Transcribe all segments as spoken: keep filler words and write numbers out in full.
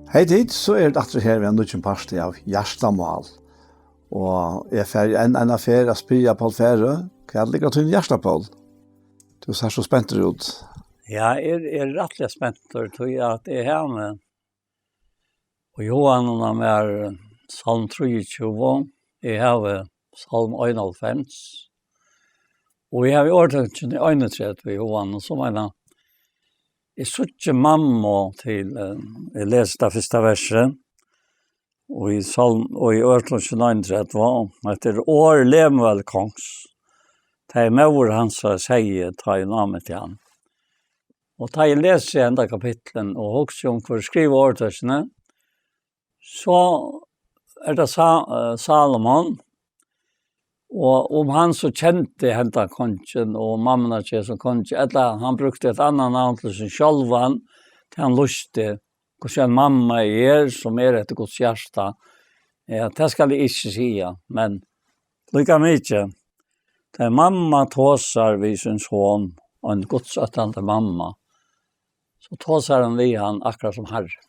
Hey tit, so er tað aftur her við ein nýggjum parti av Hjartamál. Og eg fari enn eina ferð at spyrja Poul Færø, hvat liggur á tínum hjarta, Poul? Tú sært so spentur út. Ja, eg eri rættiliga spentur, tí at eg havi í huganum á mær Salm trýogtjúgu, eg havi Salm einoghálvfems, og eg havi orðtøkini einogtretivu í huganum, sum eina, eg síggi mammu til, eh, eg lesi tað fyrsta versið, og í Salm, og í orðtøkini einogtretivu, hetta er orð Lemuel kongs, tað er móðir hansara segði, tá ið námitti hann. Og tá eg lesi henda kapitlin og hugsi um, hvør skrivar orðtøkini, so er tað Sa-, eh, Salomon, og um hann so kendi henda kongin og mammuna hjá hesum kongi, ella hann brúkti eitt annað navn til sín sjálvan, tí hann lýsti, hvussu ein mamma er, sum er eftir Guds hjarta. Ja, tað skal eg ikki siga, men líka mikið, tá mamma tosar við sín son, ein gudsóttandi mamma, so tosar hon við hann akkurát sum Harrin.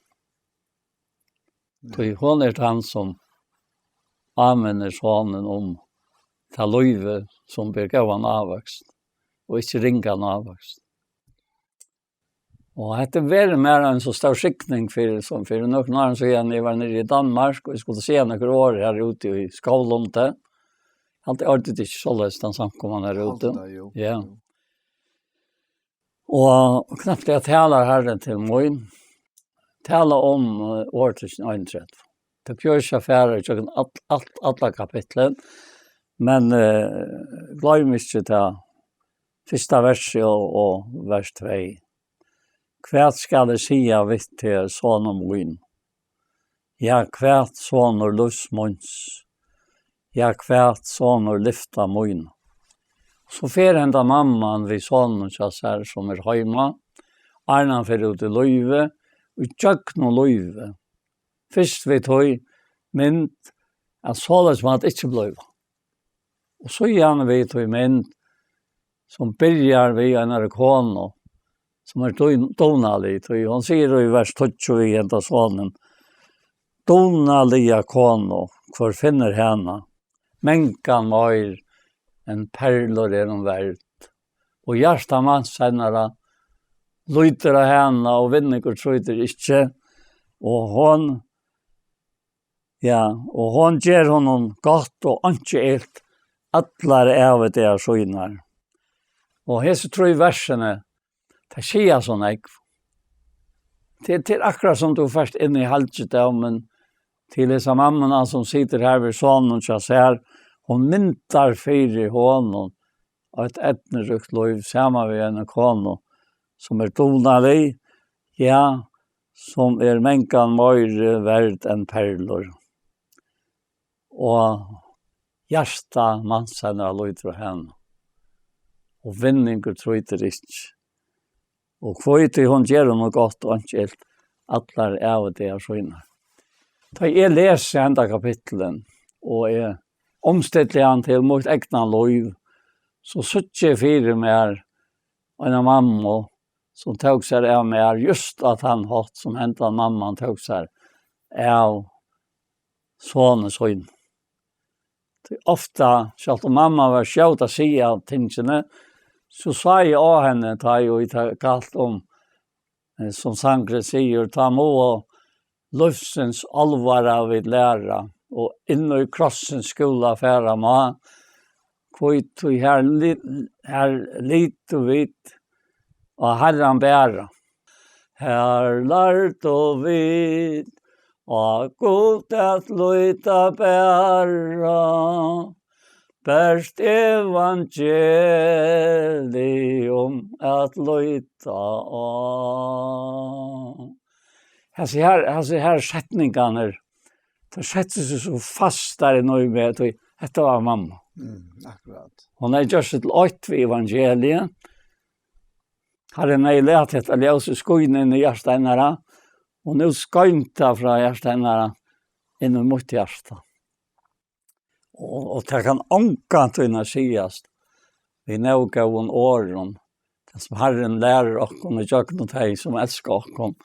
Tí hon er tann, sum áminnir sonin um tað lívið, sum ber góðan ávøkst, og ikki ringan ávøkst. Og hetta er verið mær ein so stór signing fyri, sum fyri nøkrum árum síðan, eg var niðri í Danmark, og eg skuldi siga nøkur orð her úti í Skovlunde. Alt er orðið ikki soleiðis, tann samkoman her úti. Alt er, jú. Ja. Jú. Og knappliga talar Harrin til mín. Tala um, eh, orðtøkin einogtretivu. Tað gjør seg fara í gjøgnum alt, alt, alla kapitlin, men, eh, gloym ikki tað fyrsta versið og, og vers tvey. Hvat skal eg siga við teg, sonur mín? Ja, hvat, sonur lívs míns? Ja, hvat, sonur lyfta mín? So fer henda mamman við soninum hjá sær, sum er heima, áðrenn hann fer út í lívið, í gjøgnum lívið. Fyrst við tí mynd, at soleiðis má tað ikki blíva. Og síðan við tí mynd, sum byrjar við einari konu, sum er dun-, dugnalig, tí hon sigur í vers tíggju við henda sonin: Dugnaliga konu, hvør finnur hana? Mangan meir enn perlur er hon verd. Og hjarta mans hennara lýtur á hana, og vinningur trýtur ikki. Og hon, ja, og hon ger honum gott og einki ilt allar ævidagar sínar. Og hesi trý versini, tað siga so nógv. Tað, tað er akkurát sum tú fert inn í halgidómin til hesa mammuna, sum situr her við soninum hjá sær. Hon myndar fyri honum eitt eydnuríkt lív saman við eini konu, sum er dugnalig, ja, sum er mangan meiri verd enn perlur. Og hjarta mans hennara lýtur á hana, og vinningur trýtur ikki. Og hví, tí hon ger honum gott og einki ilt allar ævidagar sínar. Tá eg lesi henda kapitlin, og eg umstilli hann til mítt egna lív, so síggi eg fyri mær eina mammu, sum tók sær av mær, júst á tann hátt, sum hendan mamman tók sær av soni sínum. Tí ofta, sjálvt um mamma var skjót at siga tingini, so sá eg á henni, tá ið tað galt um, eh, sum sangurin sigur, tá mugu lívsins álvara vit læra, og inn í krossins skúla fara má, hví, tí her li-, her litu vit á Harran bara. Her lærdu vit á Gud at líta bara, bert evangelium at líta á. Hasir her, hasir her setningarnir, teir settu seg so fastar inn í meg, tí hetta var mamma. Mm, akkurát. Hon hevði gjørt seg til eitt við evangeliið. Harrin hevði latið hetta ljósið skína inn í hjarta hennara, og nú skein tað frá hjarta hennara inn í mítt hjarta. Og, og tað kann ongantíð sigast við nóg góðum orðum, tað sum Harrin lærir okkum í gjøgnum tey, sum elska okkum.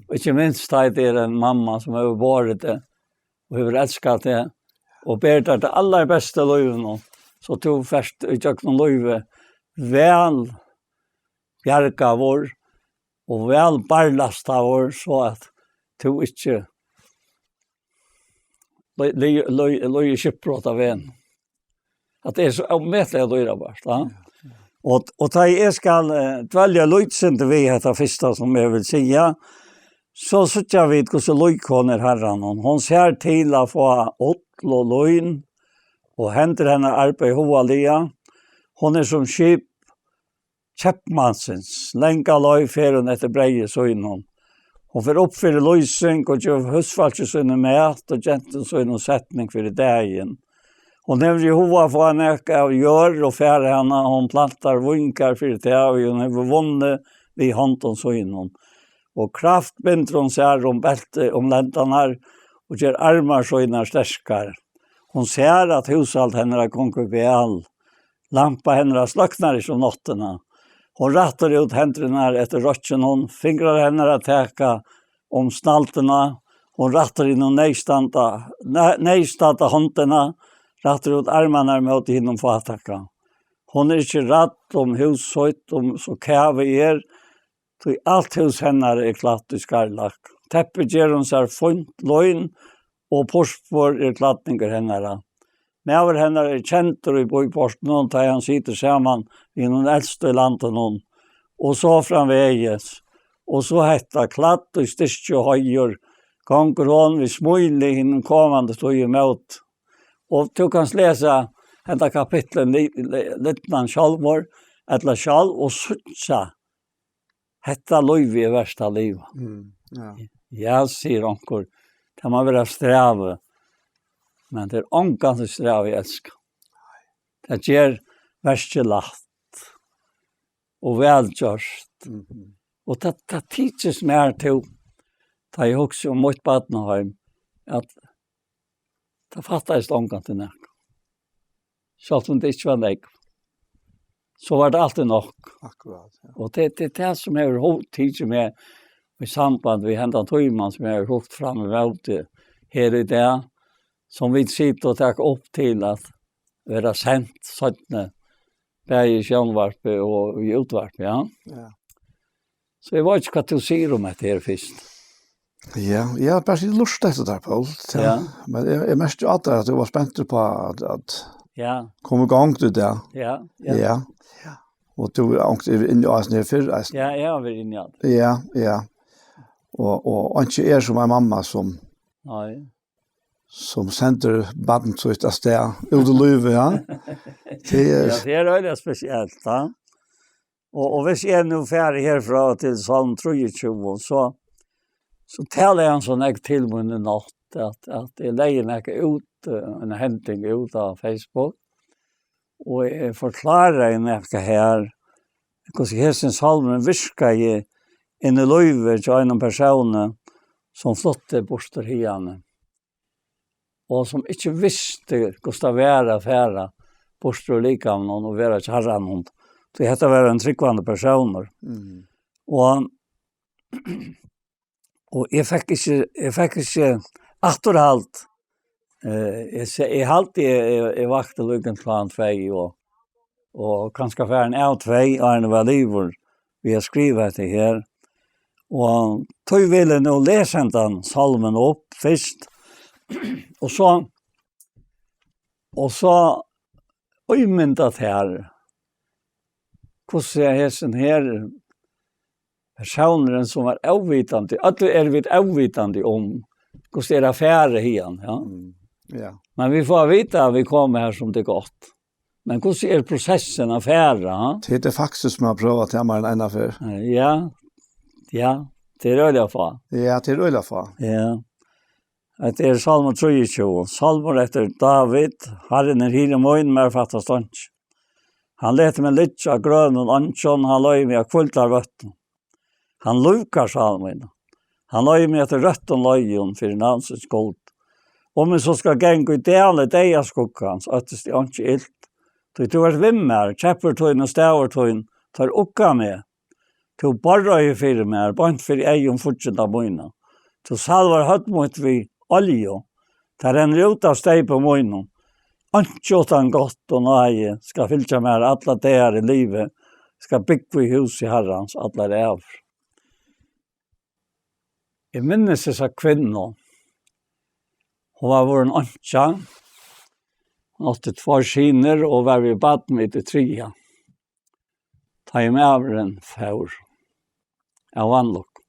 Og ikki minst, tá tað er ein mamma, sum hevur borið teg, og hevur elskað teg, og ber tær tað allarbesta í lívinum, so tú fert í gjøgnum lívið væl bjargaður og væl barlastaður, so at tú ikki lí-, lí-, lí-, líður skipbrot á vegnum. At tað er so ómetaliga dýrabært, ja. Og, og tá eg skal, eh, dvelja lítið sindur við hetta fyrsta, sum eg vil siga, so síggja vit, hvussu lík hon er Harranum. Hon sær til at fáa ull og lín, og hendur hennar arbeiða hugaðliga. Hon er sum skip keypmannsins. Langa leið fer hon eftir breyði sínum. Hon fer upp fyri lýsing og gevur húsfólki sínum mat og gentum sínum setning fyri dagin. Hon hevur í huga at fáa nakað av jørð og fær hana, hon plantar víngarð fyri tað, og hon hevur vunnið við hondum sínum. Og kraft bindur hon sær um beltið um lendarnar og ger armar sínar sterkar. Hon sær, at húshald hennara gongur væl. Lampa hennara sløknar ikki um náttina. Hon rættir út hendurnar eftir rokkinum, fingrar hennara taka um snalduna. Hon rættir hinum neyðstanda, ne-, neyðstadda hondina, rættir út armarnar móti hinum fátæka. Hon er ikki rædd um hús sítt, um so kavi er, tí alt hús hennara er klætt í skarlakk. Teppi ger hon sær fínt lín, og purpur er klædningur hennara. Maður hennara er kendur í býportinum, tá ið hann situr saman við hinum elstu í landinum, og so framvegis. Og so hetta, klædd í styrki og heiður, gongur hon við smíli hinum komandi tíð ímóti. Og tú kanst lesa henda kapitlið li-, li-, lidnan sjálvur, ella sjálv, og síggja, hetta lívið er vert at liva. Mm, ja. Ja, sigur onkur, tað má vera strævið, men tað er ongantíð strævið at elska. Tað ger verkið lætt og vælgjørt. Mhm. Og tað, tað tykist mær, tú, tá eg hugsi um mítt barnaheim, at tað fattaðist ongantíð nakað. Sjálvt um tað ikki var nógv, so var tað altíð nokk. Akkurát, ja. Og tað, tað er tað, sum hevur hug-, tikið meg í samband við hendan tíman, sum eg havi hugt fram ímóti her í dag, sum vit sita og taka upp til at vera sent seinni, bæði í sjónvarpi og í útvarpi, ja. Ja. So eg veit ikki, hvat tú sigur um hetta her fyrst. Ja, eg havi bara sitið og lurtað eftir tær, Poul. Ja. Ja. Men eg, eg merkti á tær, at tú var spentur uppá at, at Ja. koma í gongd í dag. Ja, ja. Ja. Og tú er ongt inni á eisini her fyrr, eisini. Ja, eg havi verið inni á tað. Ja, ja. Og, og, og ikki er sum ein mamma sum Nei. sum sendir barn sítt av stað út í lívið, ja. Tað er Ja, tað er øgiliga spesielt, ja. Og, og hvis eg nú fari herfrá til Salm trýogtjúgu, so, so talar hann so nógv til mín í nátt, at, at eg legði nakað út, eh, eina hending út á Facebook, og eg forkláraði nakað her, hvussu hesin sálmurin virkaði inn í lívið hjá einum persóni, sum flutti burtur hiðani, og sum ikki visti, hvussu tað var at fara burtur úr likaminum og vera hjá Harranum. Tí hetta var ein trúgvandi persónur. Mm. Og, og eg fekk ikki, eg fekk ikki afturhald. Eh, eg se-, eg haldi, eg, eg, eg vakti líka klokkan tvey og, og kanska farin av tvey, áðrenn eg var liðugur við at skriva hetta her. Og tí vil eg nú lesa hendan sálmin upp fyrst. Og so, og so ímynda tær, hvussu er hesin her persónurin, sum var óvitandi, øll eru vit óvitandi um, hvussu er at fara hiðani, ja. Mm, ja. Men vit fáa at vita, at vit koma her, sum tað er gott. Men hvussu er prosessin at fara, ha? Tað er faktiskt, sum eg prøvi at tala meir enn eina ferð. Eh, ja. Ja, tað er øgiliga fá. Ja, tað er øgiliga fá. Ja. Hetta er Sálmur trýogtjúgu. Sálmur eftir David. Harrin er hirði mín, mær fattast einki. Hann letur meg liggja á grønum eingum, hann leiðir meg á hvíldarvøtnum. Hann lívgar sál mína. Hann leiðir meg eftir røttum leiðum fyri navnsins skuld. Um eg so skal ganga í dali deyðaskuggans, óttist eg einki ilt, tí tú ert við mær, keppur tín og stavur tín, Teir ugga meg. Tú borðreiðir fyri mær, beint fyri eygum fígginda mína. Tú salvar høvd mítt við olju. Tað rennur út av steypi mínum. Einki uttan gott og náði skal fylgja mær allar dagar eg livi, skal búgva í húsi Harrans allar ævir. Eg minnist hesa kvinnu. Hon var vorðin einkja. Hon átti tveir synir og var við barn við tí triðja, tá ið maðurin fór av vanlukku.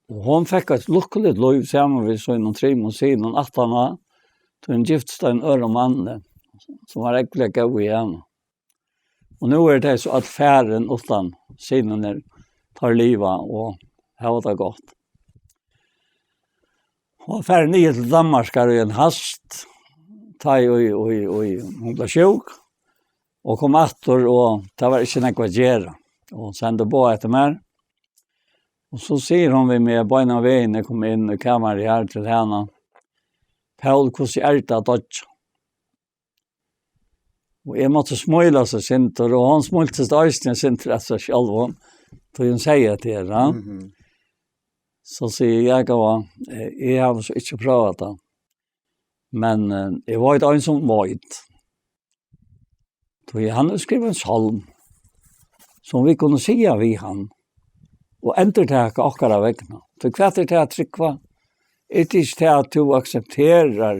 Og hon fekk eitt lukkuligt lív saman við sínum trimum synum aftaná, tí hon giftist einum øðrum manni, sum var ógvuliga góður við hana. Og nú eru tey so øll farin, uttan synirnir, teir liva og hava tað gott. Hon var farin niður til Danmarkar í ein hast, tá ið, í, í, í, hon bleiv sjúk, og kom aftur, og tað var ikki nógv at gera. Og hon sendi boð eftir mær. Og so sigur hon við meg, beinan vegin eg kom inn í kamarið her til hana: "Poul, hvussu er tað at doyggja?" Og eg mátti smíla so eitt sindur, og hon smíltist eisini eitt sindur av sær sjálv, tí hon segði at tað er, ja. Mhm. So sigi eg: "Ja, góða, eh, eg havi so ikki prøvað tað. Men, eh, eg veit ein sum veit." Tí hann hevur skrivað ein sálm, sum vit kunnu siga við hann og endurtaka okkara vegna. Tí hvat er tað at trúgva? Er tað ikki tað, at tú aksepterar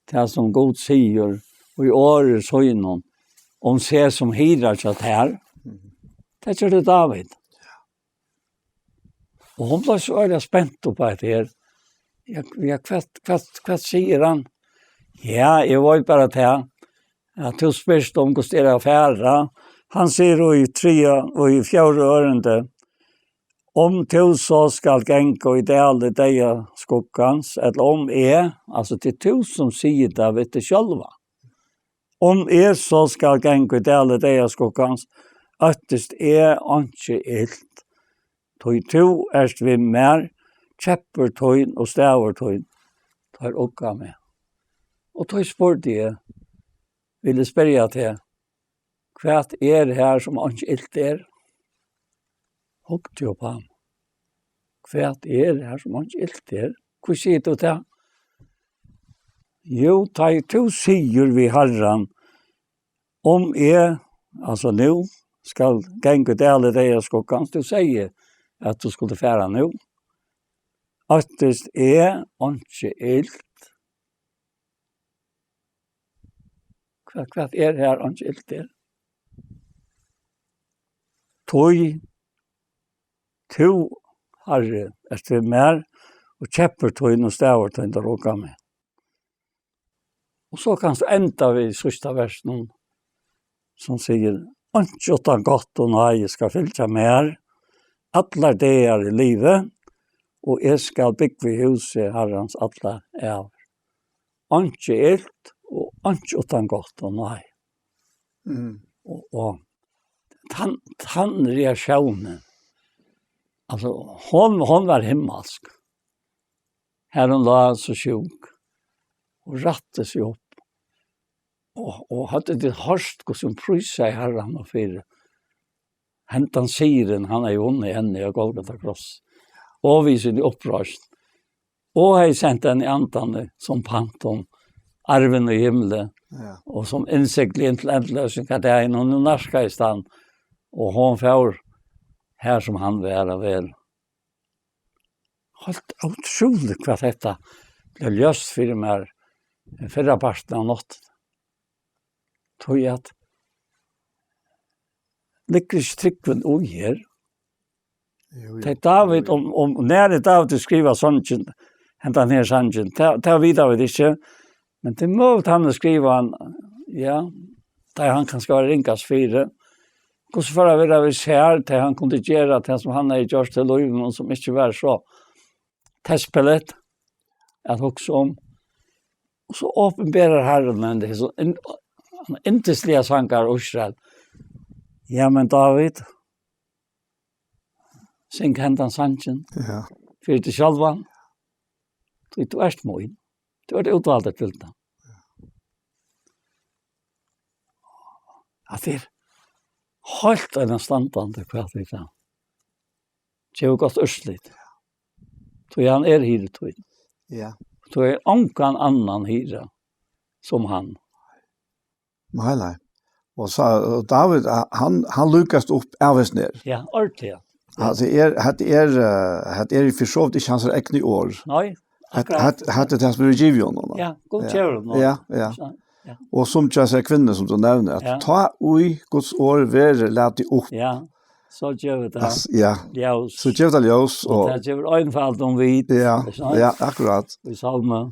tað, sum Gud sigur í orði sínum um seg, sum hirðar hjá tær? Tað gjørdi Dávid. Og hon bleiv so øgiliga spent upp á hetta her. Ja, ja, hvat, hvat, hvat sigur hann? Ja, eg veit bara tað, at tú spyrst um, hvussu er at fara. Hann sigur í triðja og í fjórða ørindi: "Um tú so skal ganga í dali deyðaskuggans", ella um eg, altso, tað er tú sum sigur tað við teg sjálva. "Um eg so skal ganga í dali deyðaskuggans, óttist eg einki ilt, tí tú ert við mær, keppur tín og stavur tín, teir ugga meg." Og tí spurdi eg: "Vil eg spyrja teg, hvat er har, sum einki ilt er?" Hugdi upp á hann. "Hvat er har, sum einki ilt er? Hví sigur tú tað?" "Jú, tá ið tú sigur við Harran, um eg, altso nú, skal ganga í dali deyðaskuggans, tú segði, at tú skuldi fara nú. Óttist eg einki ilt?" Hvat, hvat er har, einki ilt er? Tí tú, Harri, ert við mær, og keppur tín og stavur tín, teir ugga meg. Og so kanst tú enda við síðsta versinum, sum sigur: "Einki uttan gott og náði skal fylgja mær, allar dagar eg livi, og eg skal búgva í húsi Harrans allar ævir." Einki ilt og einki uttan gott og náði. Mm. Og, og tann, tann reaktiónin, altso, hon, hon var himmalsk. Har hon lá so sjúk og rætti seg upp. Og, og høvdu tit hoyrt, hvussu hon prísaði Harran og fyri hendan sigurin, hann hevði vunnið henni á Golgata kross, og við síni uppreisn, og hevði sent henni andan sum pant um arvin í himli, ja, og sum innsigli inn til endaleysingardag, og nú nærkaðist hann, og hon fór har sum hann var at vera. Heilt ótrúligt, hvat hetta bleiv ljóst fyri mær fyrrapartin av náttini. Tí at liggur ikki trúgvin í her? Jú, jú. Tað er Dávid, jú, jú, um, um, nær er Dávid skrivar sangin, hendan her sangin, tað, tað vita vit ikki. Men tað er møguligt, hann skrivar hann, ja, tá hann kanska var ringast fyri. Hvussu fer at vera við sær, tá hann kundi gera tað, sum hann hevði gjørt í lívinum, sum ikki var so tespiligt at hugsa um? Og so opinberar Harrin henni, so inn-, yndisliga sangar Ísrael. Ja, men Dávid, syng hendan sangin, ja, fyri teg sjálvan, tí tú ert mín. Tú ert útvaldur til tað. at tað er heilt einastandandi, hvat vit gera. Gevur gott úrslit. Tí hann er hirðin tín. Ja. Tú hevur ongan annan hirða sum hann. Nei, nei. Og so, og David, hann, hann líkist upp av hesum her. Ja, ordiliga. Altso, er, hetta er, eh, hetta er fyri so vítt ikki hansara egnu orð. Nei, hetta, akkurát. Hetta, hetta er tað sum er givið honum. Ja, Gud gevur honum. Ja, ja. So, ja. Og sum hjá hesi kvinnu, sum tú nevnir, at ja, tá ið Guds orð verður latið upp. Ja, so gevur tað ljós. Ja. So gevur tað ljós, og og tað gevur einfaldum vit. Ja, ja, akkurát. Í sálmi.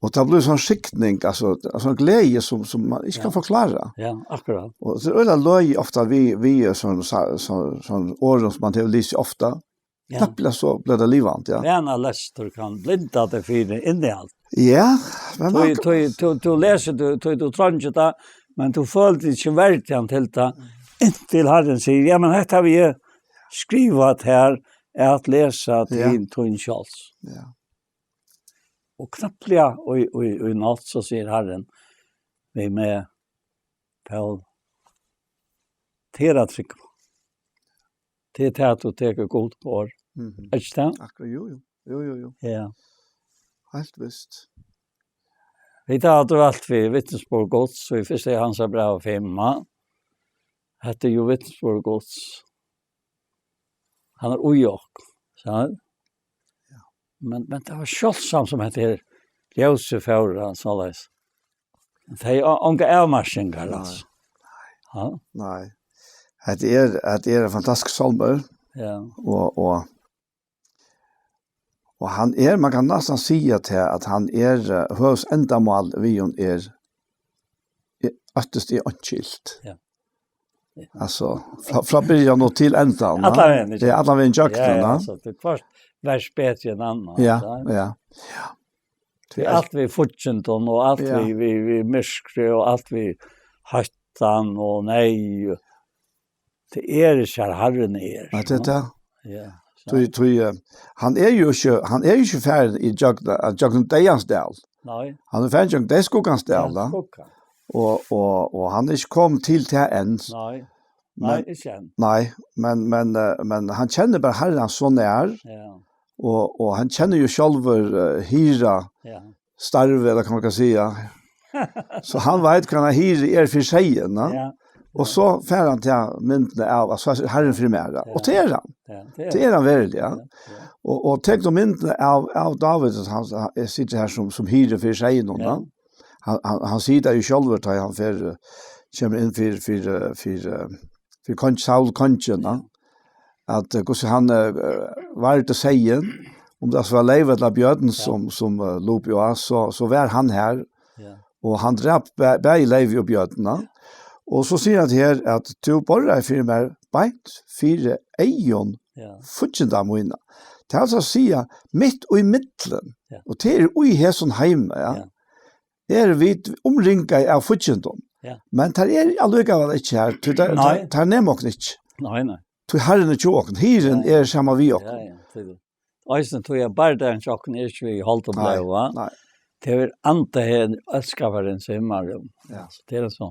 Og tað blívur sovorðin skikning, altso, sovorðin gleði, sum, sum man ikki kann forklára. Ja, akkurát. Og tað er øgiliga løgið ofta við, við sovorðnum sa-, sovorðnum, sovorðnum orðum, sum man hevur lisið ofta. Ja. Knappliga so blívur tað livandi, ja. Vana lestur kann blinda teg fyri innihald. Ja, men tú, man tú, tú, tú lesur, tú, tú, tú treingir tað, men tú følir teg ikki verdigan til tað, inntil Harrin sigur: "Ja, men hetta havi eg skrivað her at lesa til tín skjóls." Ja. Og knappliga í, í, í nátt, so sigur Harrin við meg: "Pól, tað er at trúgva. Tað er tað, at tú tekur Gud upp á orð." Mhm. Er ikki tað? Akkurát, jú, jú. Jú, jú, jú. Ja. Heilt vist. Vit hava dvalt við vitnisburð Guds, og í fyrsta Jóhannesar brævi fimm, ja. Hetta er jú vitnisburð Guds. Hann er í okkum, sær tú? Ja. Men, men tað var sjáldsamt sum hetta her ljósið fór, ja, soleiðis. Tað er ongar avmarkingar, nei, altso. Ja. Nei. Hetta er, hetta er ein fantastiskur sálmur. Ja. Og, og, og hann er, man kann næstan siga tað, at hann er, eh, høvuðsendamálið við honum er, er, øktist er einskilt. Ja. Altso, frá, frá byrjan og til endan, ja. Allan vegin, ikki? Ja, allan vegin gjøgnum, ja, ja, ja. Altso, tað er hvørt vers betri enn annað, ja, ja. Tí alt við fíggindum og alt við, við, við myrkri og alt við hóttan og neyð. Tað er ikki har Harrin er. Nei, tað er tað. Ja. Tí, tí, eh, hann er jú ikki, hann er jú ikki farin í gjøgn, eh, gjøgnum deyðans dal. Nei. Hann er farin gjøgnum deyðskuggans dal, ja, skuggan. Og, og, og hann er ikki komin til tað enn. Nei. Nei, men, ikki enn. Nei, men, men, eh, men hann kennir bara Harran so nær. Ja. Og, og hann kennir jú sjálvur, eh, hirða, ja, starvið, ella hvat man skal siga. So hann veit, hvat ein hirði er fyri seyðin, ja. Ja. Og so fær hann ta myndina av, at so er Harrin fyri mær, ja. Ja. Og tað er hann. Ja, tað er hann. Tað er hann veruliga, ja. Ja, ja. Og, og tek tú myndina av, av David, at hann, hann situr her sum, sum hirði fyri seyðinum, ja, ja. Hann, hann, hann sigur tað jú sjálvur, tá hann fer, eh, kemur inn fyri, fyri, eh, fyri, eh, fyri kong, Saul kongin, ja. At, eh, hvussu hann, eh, vardi seyðin, um tað so var leyv ella bjørn, ja, sum, sum, eh, lupu á, so, so var hann har. Ja. Og hann drap bæ-, bæði leyv og bjørn, ja. Og so sigur hann her, at: "Tú borðaði fyri mær beint fyri eygum, ja, fígginda mína." Tað er altso at siga, mitt í millum, ja, og tað er í hesum heimi, ja. Ja. Eru vit umringaði av fíggindum. Ja. Men tær eru allíkavæl ikki har, tí tær, nei, tær, tær nema okkum ikki. Nei, nei. Tí Harrin er hjá okkum, hirðin, ja, ja, er saman við okkum. Ja, ja, tað er tað. Eisini tí at bardagin hjá okkum er ikki við hold og blóð, va? Nei, nei. Tað er andi her, elskaðarins himmalrúm. Ja. So tað er so,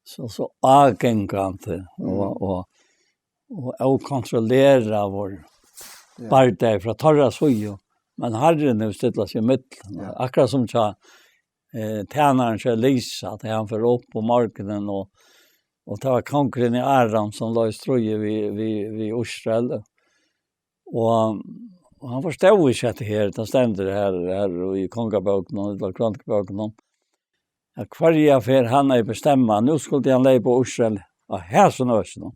so, so ágangandi og, mm, og, og ókontrolleraður, ja, bardagi frá teirra síðu. Men Harrin hevur stillað seg í millum. Ja. Akkurát sum hjá, eh, tænarin hjá Elisa, at hann fer upp um morgunin og, og tað var kongurin í Aram, sum lá í stríði við, við, við Ísrael. Og, og hann forstóð ikki hetta her, tað stendur her, her í Kongabókunum, ella Krønikubókunum, at hvørja ferð hann hevði bestemmað, nú skuldi hann leypa Ísrael á hasum økinum.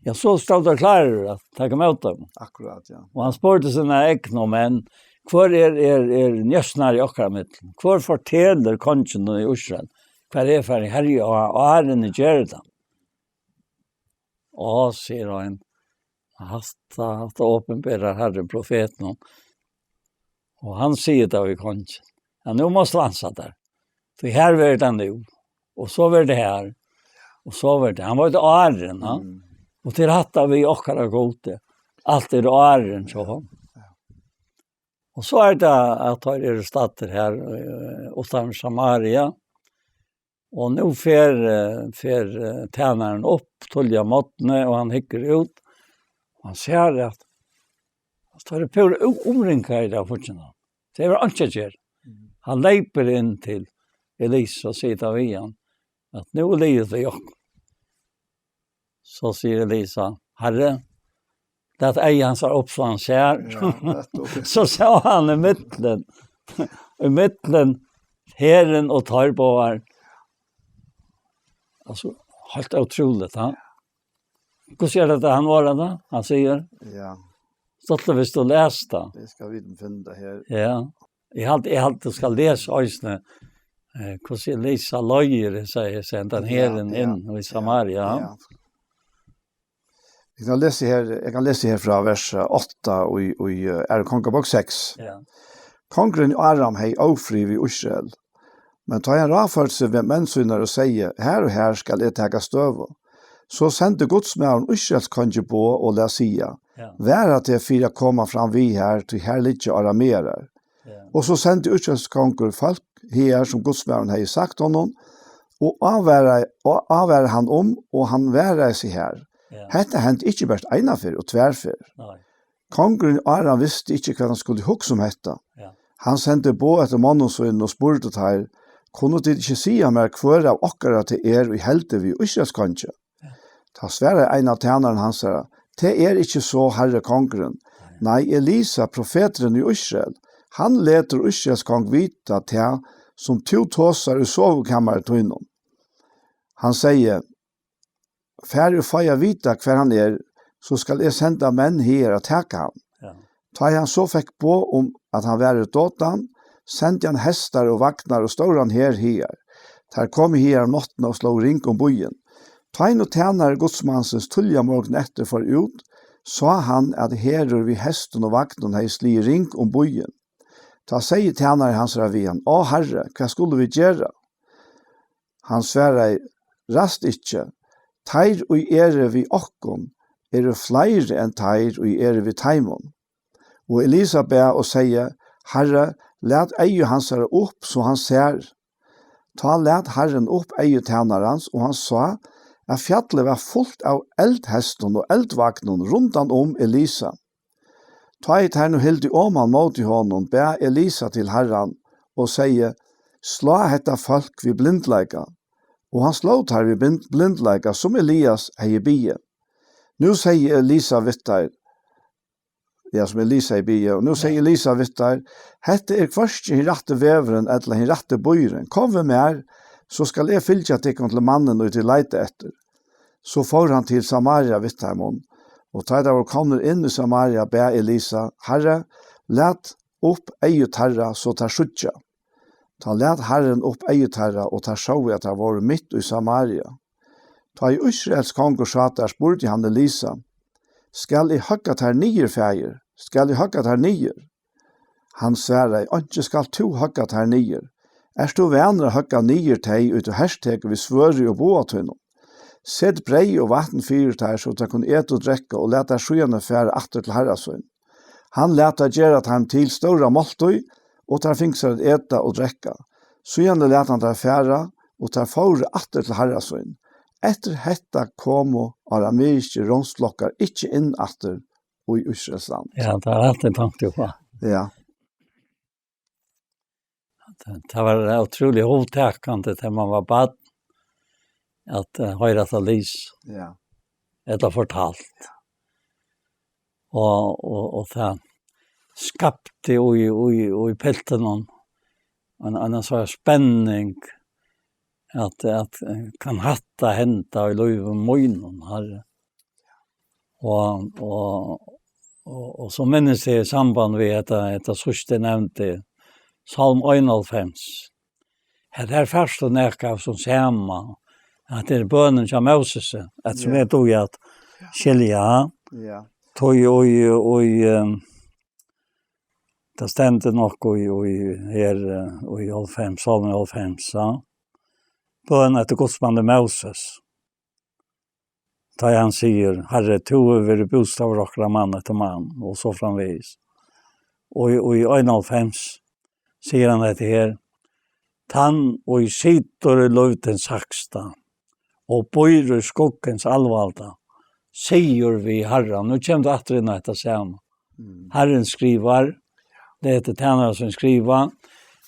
Ja, so stóðu teir klárir at taka ímóti teimum. Akkurát, ja. Og hann spurdi sínar egnu menn: "Hvør er, er, er njósnari í okkara millum? Hvør fortelur konginum í Ísrael, hvar eg fari herja, og áðrenn eg geri tað?" "Á," sigur ein, "hatta, hatta opinberar Harrin profetinum." Og hann sigur tað við kongin: "Ja, nú mást tú ansa tær. Tí her verður tað nú. Og so verður tað her. Og so verður tað." Hann var jú áðrenn, ha? Mm. Og til hatta við okkara Gudi. Alt er áðrenn, so. Ja. Og so er tað at teir eru staddir her, eh, uttan Samaria. Og nú fer, eh, fer, eh, tænarin upp tíðliga morgni, og hann hyggur út, og hann sær at, at teir eru púra um-, umringaðir av fíggindum. Tað er einki at gera. Mm. Hann leypur inn til Elisa og sigur tá við hann, at nú er liðugt við okkum. So sigur Elisa, Harri, lat eyga hansara upp so hann sær. Ja, nettupp. So sá hann í millum, í millum herin og teir báðar. Altso, heilt ótrúligt, ha? Hvussu er tað, hann orðar tað? Hann sigur, Ja, stuttligt, viss tú lesur tað. Eg skal vita um eg finn tað her. Ja. Eg haldi, eg haldi, tú skalt lesa eisini, eh, hvussu Elisa leiðir, eg sigi, seg hendan Ja, herin ja, inn í ja, Samaria. Ja. Eg kann lesa her, eg kann lesa her frá vers átta í, í, eh, Aðru Kongabók seks. Ja. Kongurin í Aram hevði ófrið við Ísrael. Men tá hann ráðførdi seg við menn sínar og segði, Har og har skal eg taka støðu, so sendi gudsmaðurin Ísraels kongi boð og læt siga, Ja. Vara teg fyri at koma fram við har, tí har liggja aramearar. Ja. Og so sendi Ísraels kongur fólk hagar, sum gudsmaðurin hevði sagt honum, og ávaraði, og ávaraði hann um, og hann varaði seg har. Ja. Hetta hendi ikki bert eina ferð og tvær ferð. Nei. Kongurin í Aram visti ikki, hvat hann skuldi hugsa um hetta. Ja. Hann sendi boð eftir monnum sínum og spurdi teir, Kunnu tit ikki siga mær, hvør av okkara tað er, ið heldur við Ísraels kongi? Ja. Tá svaraði ein av tænarum hansara, Tað er ikki so, harri kongurin. Nei. Nei, Elisa, profeturin í Ísrael, hann letur Ísraels kong vita tað, sum tú tosar í sovukamari tínum. Hann segði, Far og fái at vita, hvar hann er, so skal eg senda menn hagar at taka hann. Ja. Tá ið hann so fekk boð um, at hann var í Dotan, sendi hann hestar og vagnar og stóran her hagar. Teir komu hagar um náttina og slógu ring um býin. Tá ið nú tænari gudsmansins tíðliga morgun eftir fór út, sá hann, at herur við hestum og vagnom hevði sligið ring um býin. Tá segði tænari hansara við hann, Á, harri, hvat skulu vit gera? Hann svaraði, Ræst ikki, teir, ið eru við okkum, eru fleiri enn teir, ið eru við teimum. Og Elisa bað og segði, Harri, lat eygu hansara upp, so hann sær. Tá lat Harrin upp eygu tænarans, og hann sá, at fjallið var fult av eldhestum og eldvagnom rundan um Elisa. Tá ið teir nú hildu oman móti honum, bað Elisa til Harran og segði, Slá hetta fólk við blindleika. Og hann sló teir við blind-, blindleika, sum Elias hevði biðið. Nú segði Elisa við teir, ja, sum Elisa hevði biðið, og nú segði Ja. Elisa við teir, Hetta er hvørki hin rætti vegurin ella hin rætti býurin. Kom við mær, so skal eg fylgja tykkum til mannin, ið tit leita eftir. So fór hann til Samaria við teimum, og tá teir vóru komnir inn í Samaria, bað Elisa, Harri, lat upp eygu teirra, so teir síggja. Tá lat Harrin upp eygu teirra, og teir sóu, at teir vóru mitt í Samaria. Tá ið Ísraels kongur sá teir, spurdi hann Elisa, Skal eg høgga teir niður, faðir? Skal eg høgga teir niður? Hann svaraði, Einki skalt tú høgga teir niður. Ert tú vanur at høgga niður tey, ið tú hertekur við svørði og boga tínum? Set breyð og vatn fyri teir, so teir kunnu eta og drekka, og lat teir síðani fara aftur til harra sín. Hann læt teir gera teimum til stóra máltíð, og teir fingu sær at eta og drekka. Síðani læt hann teir fara, og teir fóru aftur til harra sín. Eftir hetta komu arameiskir ránsflokkar ikki inn aftur í Ísraels land. Ja, tað er altíð tankt upp á. Ja. Tað, tað var ótrúliga hugtakandi, tá man var barn, at, eh, hoyra tað lýst. Ja. Ella fortalt. Og, og, og tað skapti í, í, í piltinum ein, ein, ein sånn spenning, at, at, eh, kann hatta henda í lívi mínum, Harri? Og, og, og, og so minnist eg í samband við hetta, hetta síðsta eg nevndi, Sálm einoghálvfems. Her, her fært tú nakað av sum sama. At tað er bønin hjá Mósesi, at sum Ja. er duga at Ja. skilja. Ja. Tøy og, og, ehm, tað stendur nokk í, í her, eh, í hálvfems, Sálm hálvfems, ja. Bøn eftir gudsmanni Móses. Tá hann sigur, Harri, tú hevur verið bústaður okkara mann eftir mann, og so framvegis. Og í, og í einoghálvfems sigur hann hetta her, Tann, ið situr í lívdins hægsta, og býr í skuggans alvalda, sigur við Harran. Nú kemur tú aftur inn á hetta sama. Mm. Harrin skrivar, tað er tænarin sum skrivar.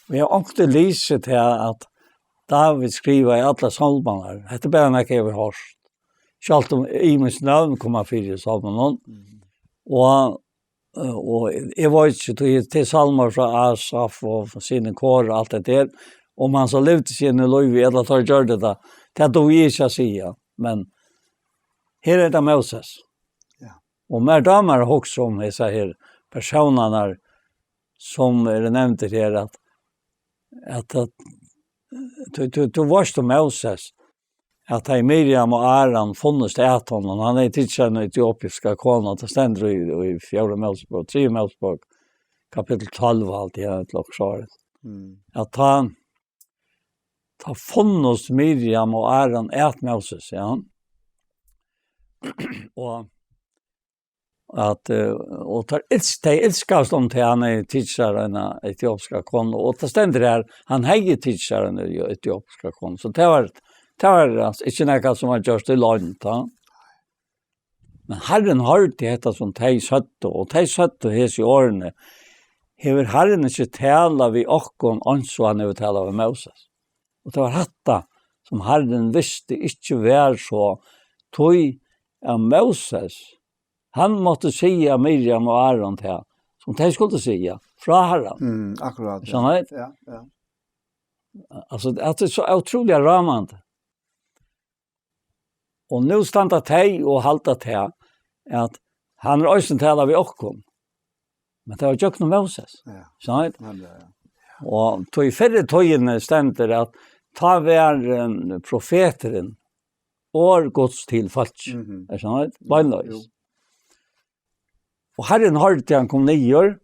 Og eg havi onkuntíð lisið til at David skrivaði allar sálmarnar. Hetta er bara nakað eg havi hoyrt. Sjálvt um ymisk nøvn koma fyri í sálmunum. Mm. Og, eh, og eg veit ikki, tað er, tað er sálmar frá Asaf og frá synir Kora og alt tað har. Um hann so livdi síni lív, ella teir gjørdu tað, tað dugi eg ikki at siga. Men her er tað Moses. Ja. Og mær dámar at hugsa um hesar her persónarnar, sum eru nevndir her, at, at, at tú, tú, tú veitst um Moses, at tá Miriam og Aron funnust at honum, hann hevði tikið sær eina etiopiska konu, tað stendur í, í fjórða Mósebók, triðju Mósebók, kapittul tólv, alt í einu, ella okkurt sovorðið. Mm. At tá, tá funnust Miriam og Aron at Moses, ja. Og at, eh, og teir ils-, tey ilskaðust um tað, hann hevði tikið sær eina etiopiska konu, og tað stendur her, hann hevði tikið sær eina etiopiska konu, so tað var, tað var, altso, ikki nakað sum var gjørt í loynd, tá. Men Harrin hoyrdi hetta sum tey søgdu, og tey søgdu hesi orðini: Hevur Harrin ikki talað við okkum, eins og hann hevur talað við Moses? Og tað var hatta, sum Harrin visti ikki var so, tí at Moses, hann mátti siga Miriam og Aron tað, sum tey skuldu siga, frá Harranum. Mm, akkurát, ja. Skjønner du? Ja, ja. Altso, at tað er so ótrúliga rámandi. Og nú standa tey og halda tað, at hann er eisini talað við okkum. Men tað var gjøgnum Moses. Ja. Skjønner du? Ja, ja, ja. Og tó í fyrru tíðini stendur at tá var, eh, profeturin orð Guds til fólk. Mhm. Er skjønner du? Beinleiðis. Jú. Og Harrin hoyrdi hann kom niður,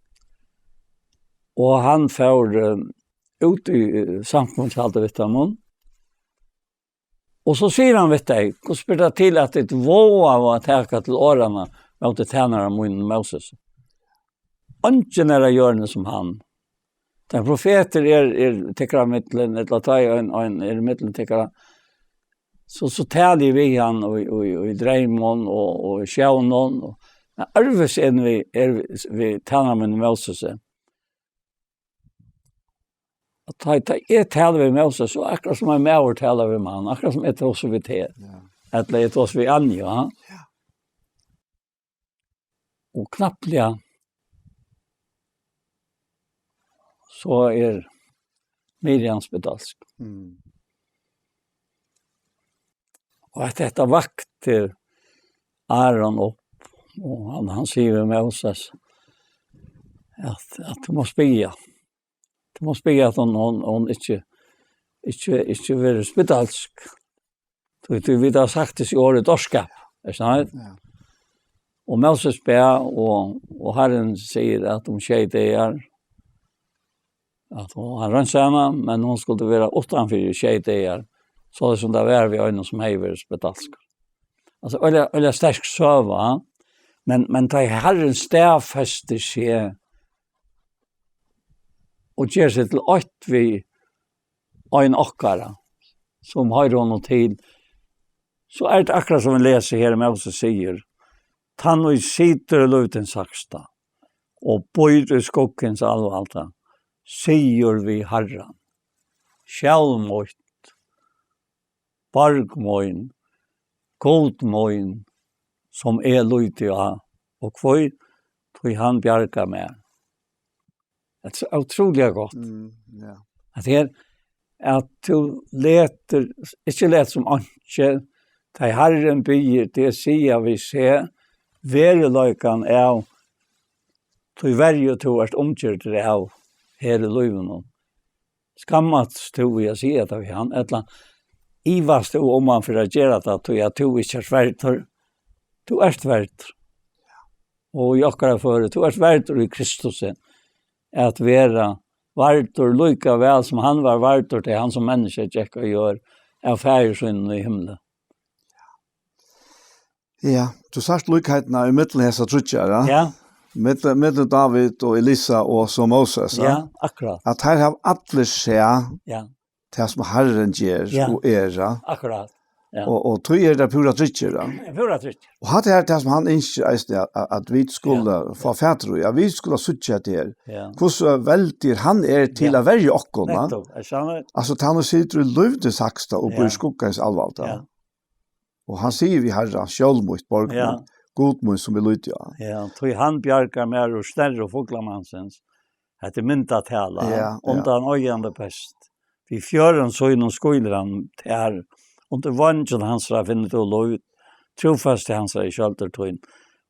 og hann fór, eh, út í, eh, samkomustaldið við teimum. Og so sigur hann við tey: Hvussu ber tað til, at tit vágaðu at taka til orðanna móti tænara mínum Moses? Eingin er á jørðini sum hann. Tann profetur er, er tykkara millum, ella tá ið ein, ein er millum tykkara. So, so tali eg við hann í, í, í dreymum og, og í sjónum, og, men øðrvísi enn við, er við, við tænara mínum Moses. At tá, tá eg tali við Moses, so akkurát sum ein maður talar við mann, akkurát sum eg tosi við teg. Ja. Ella eg tosi við Anju, ja. Ja. Og knappliga, so er Miriam spedalsk. Mm. Og at hetta vakti Aron upp, og hann, hann sigur við Moses, at, at tú mást biðja. Tú mást biðja, at hon, hon, hon ikki, ikki, ikki verður spedalsk. Tú, tú, vit hava sagt hesi orð í dárskap, er sant? Ja. Og Moses bað, og, og Harrin sigur, at um sjey dagar, at hon, hann reinsaði hana, men hon skuldi vera uttanfyri í sjey dagar, soleiðis sum tað var við einum, sum hevði verið spedalskur. Altso, øgiliga, øgiliga sterk søga, men, men tá Harrin staðfestir seg og ger seg til eitt við ein okkara, sum hoyrir honum til, so er tað akkurát sum vit lesa her, Moses sigur: Tann, ið situr í lívdins hægsta, og býr í skuggans alvalda, sigur við Harran: Skjól mítt, borg mín, Gud mín, sum eg líti á, og hví, tí hann bjargar mær. Tað er so ótrúliga gott. Mm, ja. At her, at tú letur, ikki let sum einki, tá Harrin biður teg siga við seg veruleikan av tí verju tú ert umgyrdur av her í lívinum. Skammast tú við at siga tað við hann, ella ivast tú um hann fer at gera tað, tí at tú ikki ert verdur? Tú ert verdur. Og í okkara føri, tú ert verdur í Kristusi, at vera vardur líka væl sum hann var vardur, tí hann sum menniskja gekk á jørð av Faðir sínum í himli. Ja, tú sært líkheitina í millum hesa tríggjar, ja? Ja. Millum, millum David og Elisa og so Moses, ja? Ja, akkurát. At her hava allir sæð, ja, tað sum Harrin ger Ja. og er, ja. Akkurát. Ja. Og, og tað er tað púra tryggja, ja. Púra tryggja. Og hatta er tað sum hann ynskir eisini, at, at, at vit skulu Ja. fáa fatur í, at vit skulu síggja tað her. Ja. Hvussu veldigur hann er til Ja. at verja okkum, va? Nettopp, er sannur. Altso, hann situr í lívdis hægsta og Ja. býr í skugga hins alvalda. Ja. Og hann sigur við Harran, skjól mítt, borg Ja. mín, Gud mín, sum eg líti á. Ja, tí hann bjargar mær úr snerru fuglamansins. Hetta er myndatala, Ja, ja. undan oyðandi pest. Við fjørðum sínum skýlir hann tær, undir veingjum hansara finnur tú lív, trúfesti hansara er skjøldur tín.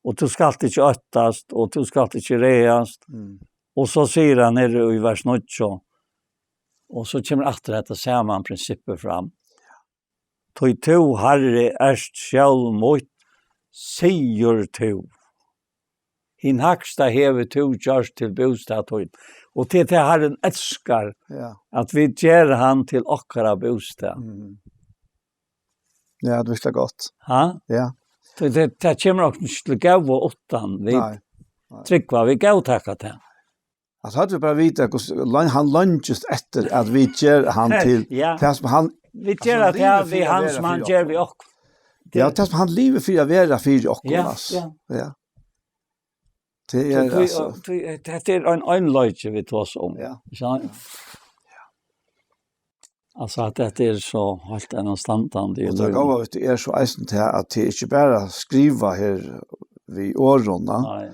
Og tú skalt ikki óttast, og tú skalt ikki ræðast. Mm. Og so sigur hann her í vers níggju, og so kemur aftur hetta sama prinsippið fram. Tí tú, Harri, ert skjól mítt, sigur tú. Hin hægsta hevur tú gjørt til bústað tín. Og til tað Harrin elskar, Ja. at vit gera hann til okkara bústað. Mm. Ja, tað er virkiliga gott. Ha? Ja. Tí tað, tað kemur okkum ikki til góða uttan vit Nei. Nei. trúgva, vit góðtaka tað. Altso, høvdu vit bara vitað, hvussu lang-, hann leingist eftir, at vit gera hann til Ja. tað sum hann Vit altso, gera hann tað lívir fyri við at hann vera sum hann fyri ger okkum. við okkum. Ja, tað sum hann lívir fyri at vera fyri okkum, Ja, altso. ja. Ja. Tað er, Tí, tí, altso tí, hetta er ein, ein leiki vit tosa um. Ja. Ikki sant? Altso, at hetta er so heilt einastandandi í Og tað lívinum. góða, veit tú, er so eisini tað, at tað er ikki bara skrivað her við orðum, na, Nei.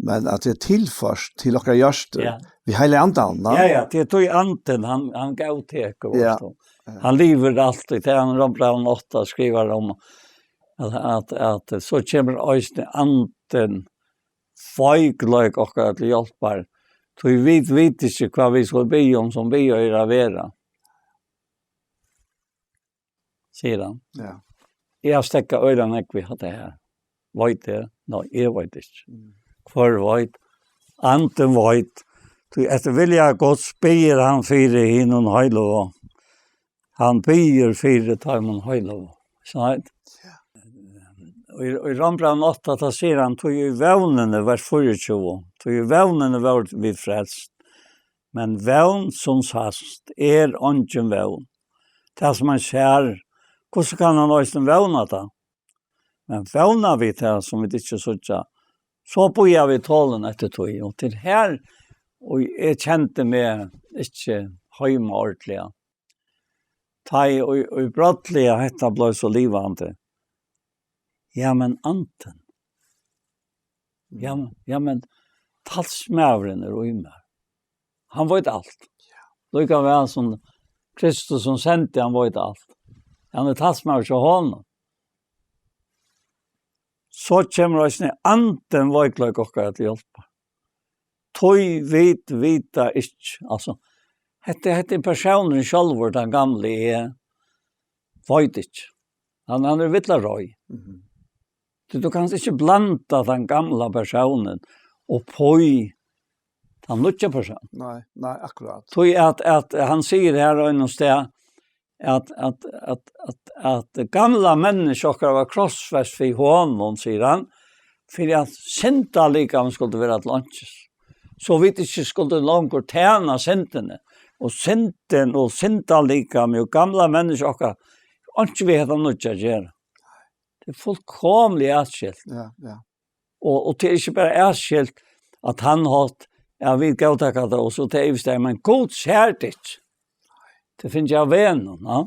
men at tað er tilført til okkara hjørtu Ja. við Heilaga Andanum, na. Ja, ja, tað er tí Andin, hann, hann góðtekur, Ja. veitst tú. Ja. Hann livir altíð, tað er hann Rómbrævinum átta skrivar um, at, at, at so kemur eisini Andin, veikleik okkara til hjálpar, tí vit vita ikki, hvat vit skulu biðja um, sum biðja er at vera, sigur hann. Ja. Eg havi steðgað øgiliga nógv við hatta her. Veit eg? Nei, eg veit ikki. Mm. Hvør veit? Andin veit. Tí eftir vilja Guds biður hann fyri hinum heilagu. Hann biður fyri teimum heilagu. Ikki sant? Ja. Og í, í Rómbrævinum átta, tá sigur hann, tí í vónini, vers fýraogtjúgu, tí í vónini vóru vit frelst. Men vón sum sæst er eingin vón. Tað sum ein sær, hvussu kann hann eisini vóna tað? Men vóna vit tað sum vit ikki síggja, so bíða vit tolin eftir tí. Og til her, og eg kendi meg ikki heima ordiliga. Tá eg, og, og brádliga hetta bleiv so livandi. Ja, men Andin. Ja, men, ja, men talsmaðurin er í mær. Hann veit alt. Ja. Líka væl sum Kristus sum sendi, hann veit alt. Hann er talsmaður hjá honum. So kemur eisini Andin veikleik okkara til hjálpar. Tí vit vita ikki. Altso, hetta, hetta er persónurin sjálvur, tann gamli eg, veit ikki. Hann, hann er villareið. Mhm. Tí tú kanst ikki blanda tann gamla persónin upp í tann nýggja persónin. Nei, nei, akkurát. Tí at, at hann sigur her einum stað, at, at, at, at, at gamla menniskja okkara var krossfest fyri honum, sigur hann, fyri at syndalikamið skuldi vera til einkis. So vit ikki skuldu longur tæna syndini. Og syndin og syndalikamið og gamla menniskja okkara, einki við hetta nýggja at gera. Tað er fullkomiliga atskilt. Ja, ja. Og, og tað er ikki bara atskilt at hann hátt, ja, vit góðtaka tað, og so tað er vist, men Gud sær tað ikki. Tað finnst eg av vegnum, ja.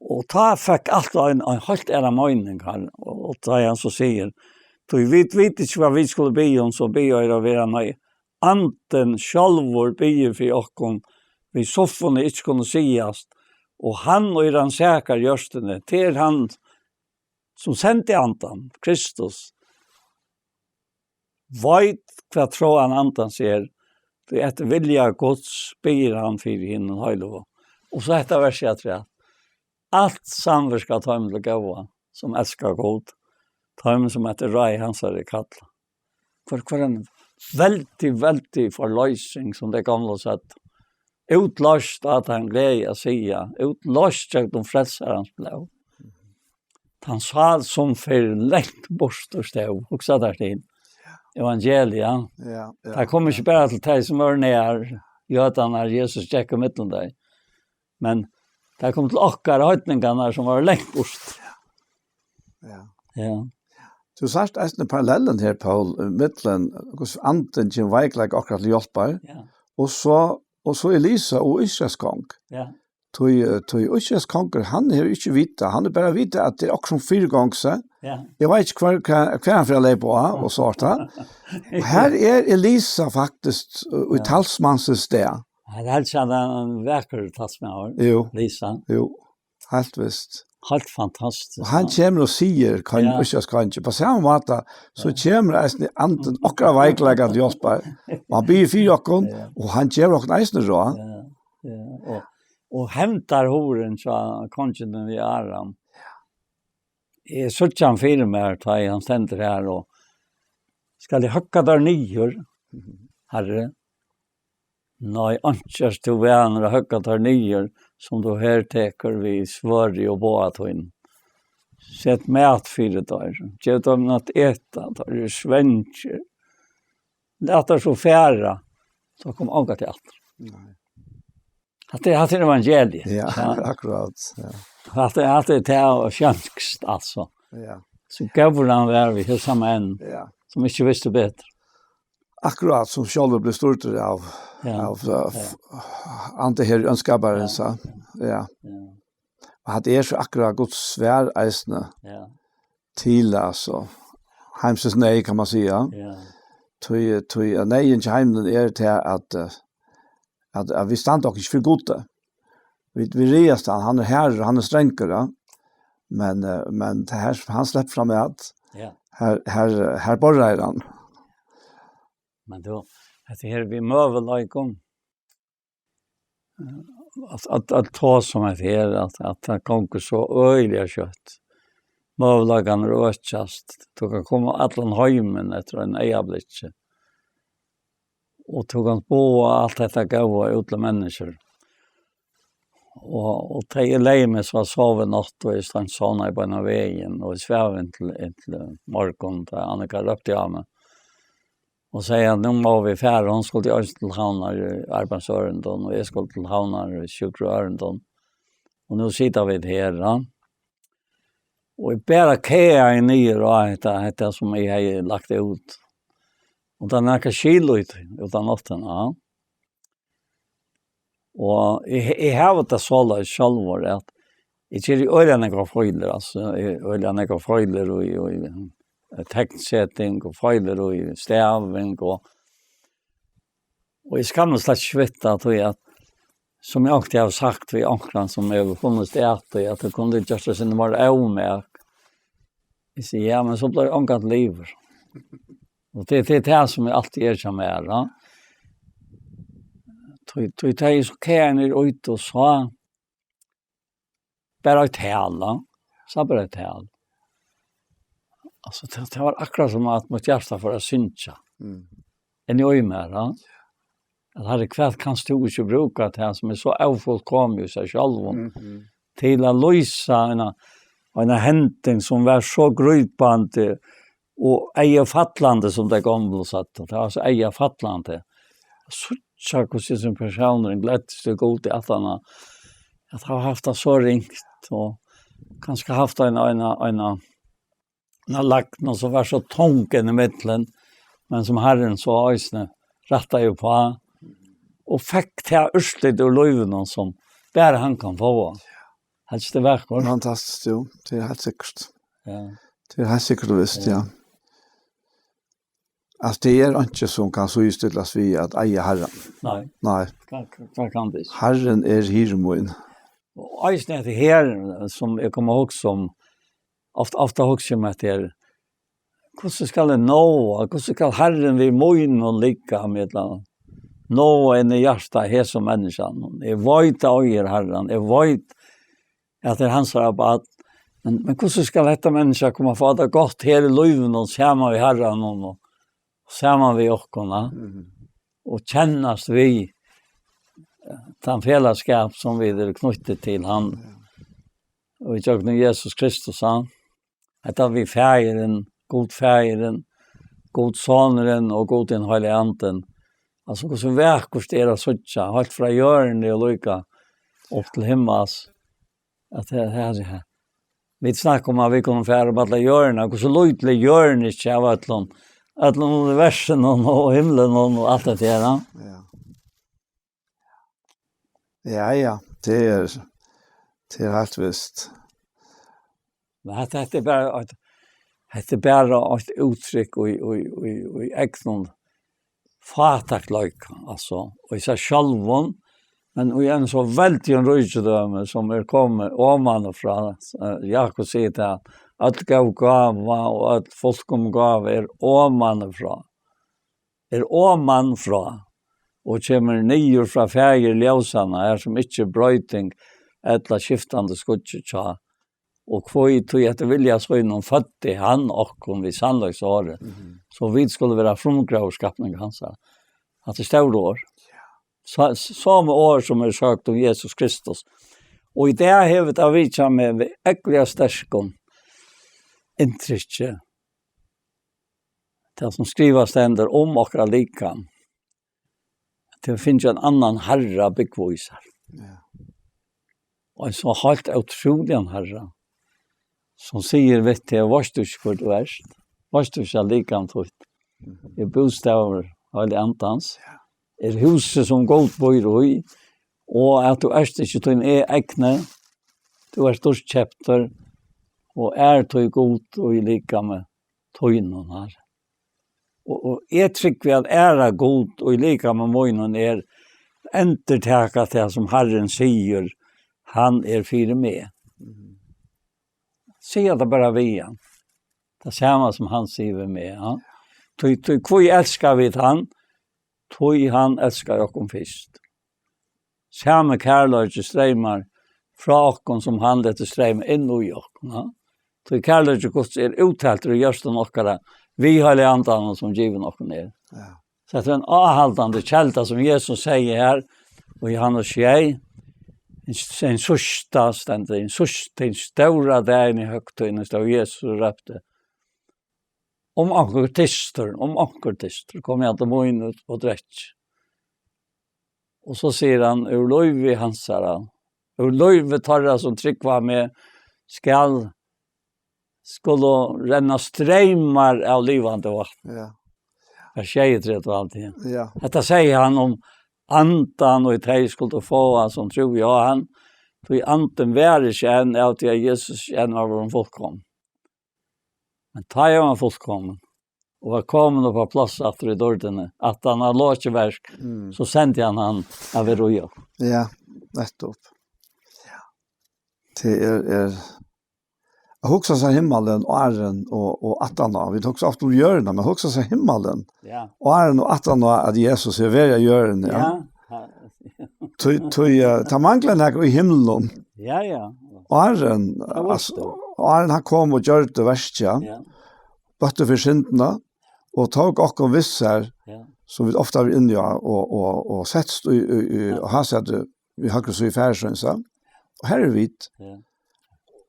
Og tá fekk alt ein, ein heilt aðra meining, hann, og, og tá hann so sigur, tí vit vita ikki, hvat vit skulu biðja um, so biðja er at vera nei. Andin sjálvur biður fyri okkum, við suffum, ið ikki kunnu sigast, og hann, ið rannsakar hjørtuni, tað er hann, sum sendi Andan, Kristus, veit, hvat tráan Andans er, tí eftir vilja Guds biður hann fyri hinum heilagu. Og so hetta versið afturat. Alt samvirkar teimum til góða, sum elska Gud, teimum, sum eftir ráði hansara eru kallað. Hvør, hvør ein veldig, veldig forloysing, sum tey gamlu søgdu. Útloyst av teim gleði at siga, útloyst gjøgnum frelsarans blóð. Tann sál, sum fer langt burtur, stóð, hugsa tær til. Evangelia. Ja, ja. Tað kom ikki bara til tey, sum vóru nær, jødarnar, Jesus gekk ímillum tey. Men tað kom til okkara heidningarnar, sum var langt burt. Ja. Ja. Tú sært eisini parallellen her, Paul, millum hvussu andin kemur veikleika okkara til hjálpar, Ja. og so, og so Elisa og Ísraels kong. Ja. Tí, eh, tí Ísraels kongur, hann hevur ikki vitað, hann hevur bara vitað, at tað er okkurt sum fyrigongur seg. Ja. Eg veit ikki, hvar, hvar, hvar hann fer at leypa á, og so er tað. Og her er Elisa faktisk, eh, í Ja. talsmansins stað. Hann er helst ein, ein vakur talsmaður, Jú. Elisa. Jú, heilt vist. Heilt fantastiskt, Og hann ja. kemur og sigur, kann Ja. ikki, kann ikki. På samme måte, så Ja. kemur eisini andin okkara veikleika til hjálpar. Og hann biður fyri okkum, Ja. og hann gevur okkum eisini ráð. Ja, ja. Og, og hevndarhugurin hjá konginum í Aram. Eg síggi hann fyri mær, tá ið hann stendur her, og skal eg høgga tær niður, Harri? Nei, einki ert tú vanur at høgga tær niður, sum tú her tekur við svørði og boga tínum. Set mat fyri teir, gev teimum at eta, teir eru svangir. Lat teir so fara, so kom ongantíð aftur. Nei. Hatta er, hatta er evangeliet. Ja, Ja. akkurát. Ja. Hatta er, hatta er tað og sjanskst, altso. Ja. So góður hann var við hesa menn, Ja. sum ikki vistu betur. Akkurát sum sjálvur bleiv stýrdur av, Ja. av, av Ja. andi her í ønskaparen, Ja. sa. Ja. Og hatta er so akkurát Guds svar eisini Ja. til, altso, heimsins neyð, kann man siga. Ja. Tí, tí at neyðin hjá heiminum er til at, eh, at, at vit standa okkum ikki fyri Gudi. Vit, vit ræðast hann, hann er harður, hann er strangur, ja. Men, eh, men tað her, hann sleppur fram at, Ja. her, her, her borðreiðir hann. Men tú, hetta her við møguleikum, eh, at, at, at tosa um hetta her, at, at tað gongur so øgiliga skjótt. Møguleikarnir økjast. Tú kann koma allan heimin eftir einum eygablikki. Og tú kanst boða alt hetta góða út til menniskjur. Og, og tey, eg legði meg so at sova í nátt, og eg stóð sovnaði beinan vegin, og eg svav inntil, inntil morgun, tá Annika rópti á meg. Og segði, at nú má vit fara, hon skuldi eisini til Havnar í arbeiðsørindum, og eg skuldi til Havnar í sjúkraørindum. Og nú sita vit her, ja. Og eg bara kagaði niður á hetta, hetta sum eg hevði lagt út. Og tað er nakað skil í tí, út av náttina, ja. Og eg, eg havi tað soleiðis sjálvur, at eg geri øgiliga nógvar feilir, altso, eg øgiliga nógvar feilir í, í, í teknseting og feilir í staving, og, og eg skammist slett ikki við tað, tí at, sum eg onkuntíð havi sagt við onkran, sum hevur funnist at, at tað kundi gjørt tað sindur meira ómak. Eg sigi, ja, men so bleiv eg ongantíð liðugur. Og tað, tað er tað, sum eg altíð eri hjá mær, ja. Tí, tí tað er so kæðin er út og sá, bara eitt tal, ja. Sá bara eitt tal. Altso, tað, tað var akkurát sum at mítt hjarta fór at syngja. Mm. Inni í mær, ja. At, Harri, hvat kanst tú ikki brúka tað sum er so ófullkomið í sær sjálvum, Mhm. til at lýsa eina, eina hending sum var so grípandi og eygafallandi, sum tey gomlu søgdu. Tað var so eygafallandi. At síggja, hvussu hesin persónurin gleddist til Gud í aftaná, at hava havt tað so ringt og kanska havt eina, eina, eina eina lagnu sum var so tung inn í millum, men sum Harrin so eisini rættaði upp á, og fekk tað úrslit úr lívinum sum bara hann kann fáa. Helst er vakurt. Fantastiskt, jú. Tað er heilt sikkurt. Ja. Tað er heilt sikkurt og vist, Ja. ja. Altso, tað er einki sum kann síðustillast við at eiga Harran. Nei. Nei. Hvat, hvat kann tað? Harrin er hirði mín. Og eisini hetta her, sum eg kom at hugsa um, ofta, ofta hugsi eg um hetta her, hvussu skal eg náa, hvussu skal Harrin við mínum liggja, ella náa inn í hjartað hesum menniskjanum? Eg veit, at eigur Harran, eg veit, at tað er hansara barn, men, men hvussu skal hetta menniskja koma at fáa tað gott her í lívinum, saman við Harranum og saman við okkum, ja? Mhm. Og kennast við, eh, tann felagsskap sum vit eru knýttir til hann. Ja. Og ígjøgnum Jesus Kristus, ja. Hetta við Faðirin, Gud Faðirin, Gud Sonurin og Gud hin Heilagi Andin. Altso, hvussu vakurt er at síggja, heilt frá jørðini og líka Upp til himmals. At her, her, her. Vit snakka um at vit kunnu fara um alla jørðina. Hvussu lítil er jørðin ikki av øllum, øllum universinum og himlinum og alt det der, ja. Ja. Ja, ja, det er, det er helt visst. Men hetta, hetta er bara eitt, hetta er bara eitt úttrykk í, í, í, í egnum fátækleika, altso, og í seg sjálvum, men í ein so veldigum ríkidømi, sum er komið oman frá, eh, Jakob sigur tað, øll góð gáva og øll fullkomin gáva er oman frá, er oman frá, og kemur niður frá faðir ljósanna, har sum ikki er broyting ella skiftandi skuggi hjá, og hví, tí at vilja sínum føddi hann okkum við sannleiks orði, Mhm. so vit skulu vera frumgróðurskapning hansara. Hatta er stór orð. Ja. Sa-, s-, somu orð sum er søkt um Jesus Kristus. Og í dag hevur tað vitjað meg við ógvuliga sterkum inntrykki. Tað sum skrivað stendur um okkara likam. Tað finst ein annan harra búgva í sær. Ja. Og ein so heilt ótrúligan harra, sum sigur við teg, veitst tú ikki hvør tú ert? Veitst tú ikki at likam títt er bústaður Heilaga Andans? Ja. Er húsið sum Gud býr í, og at tú ert ikki tín e-, egni, tú ert dýrt keyptur, og er tí Gud í likami tínum her. Og, og eg trúgvi, at æra Gud í likami mínum er endurtaka tað, sum Harrin sigur, hann er fyri meg. Mhm. Siga tað bara við hann. Tað sama sum hann sigur við meg, ja. Tí, tí, hví elska vit hann? Tí hann elskar okkum fyrst. Sami kærleiki streymar frá okkum, sum hann letur streyma inn í okkum, ja. Tí kærleiki Guds er úttaltur í hjørtum okkara, við Heilaga Andanum, sum givin okkum er. Ja. So hetta er ein áhaldandi kelda, sum Jesus segði her, og Jóhannes sjey, ein, ein síðsta stendur, ein síðsta, ein stóra dagin í høgtíðini, stóð Jesus og rópti, um onkur tystur, um onkur tystur, kom hann til mín og, og drekki. Og so sigur hann, úr lívi hansara, úr lívi teirra, sum trúgva á meg, skal, skulu renna streymar av livandi vatni. Ja. Vers sjeyogtretivu og alt det. Ja. Hetta segði hann um andan, og tey skuldu fáa, sum trúðu á hann, tí andin var ikki enn av tí at Jesus ikki enn var vorðin fullkomin. Men tá ið hann var fullkomin, og var komin upp á pláss aftur í dýrdini, at hann hevði lokið verk, Mm. so sendi hann hann at vera í okkum. Ja, nettopp. Ja. Tað er, er at hugsa seg himmalin, áðrenn og, og aftaná. Vit hugsa ofta um jørðina, men hugsa seg himmalin, Ja. áðrenn og aftaná at Jesus er verið á jørðini, ja. Ja. Tí, tí, eh, tað manglar nakað í himlum. Ja, ja. Áðrenn, Tað var altso, stórt. áðrenn hann kom og gjørdi verkið, Ja. bøtti fyri syndina, og tók okkum við sær, Ja. sum vit ofta eru inni á, og, og, og settst í, í, í, og hann setti í høgru síðu faðirsins, ja. Og her eru vit. Ja.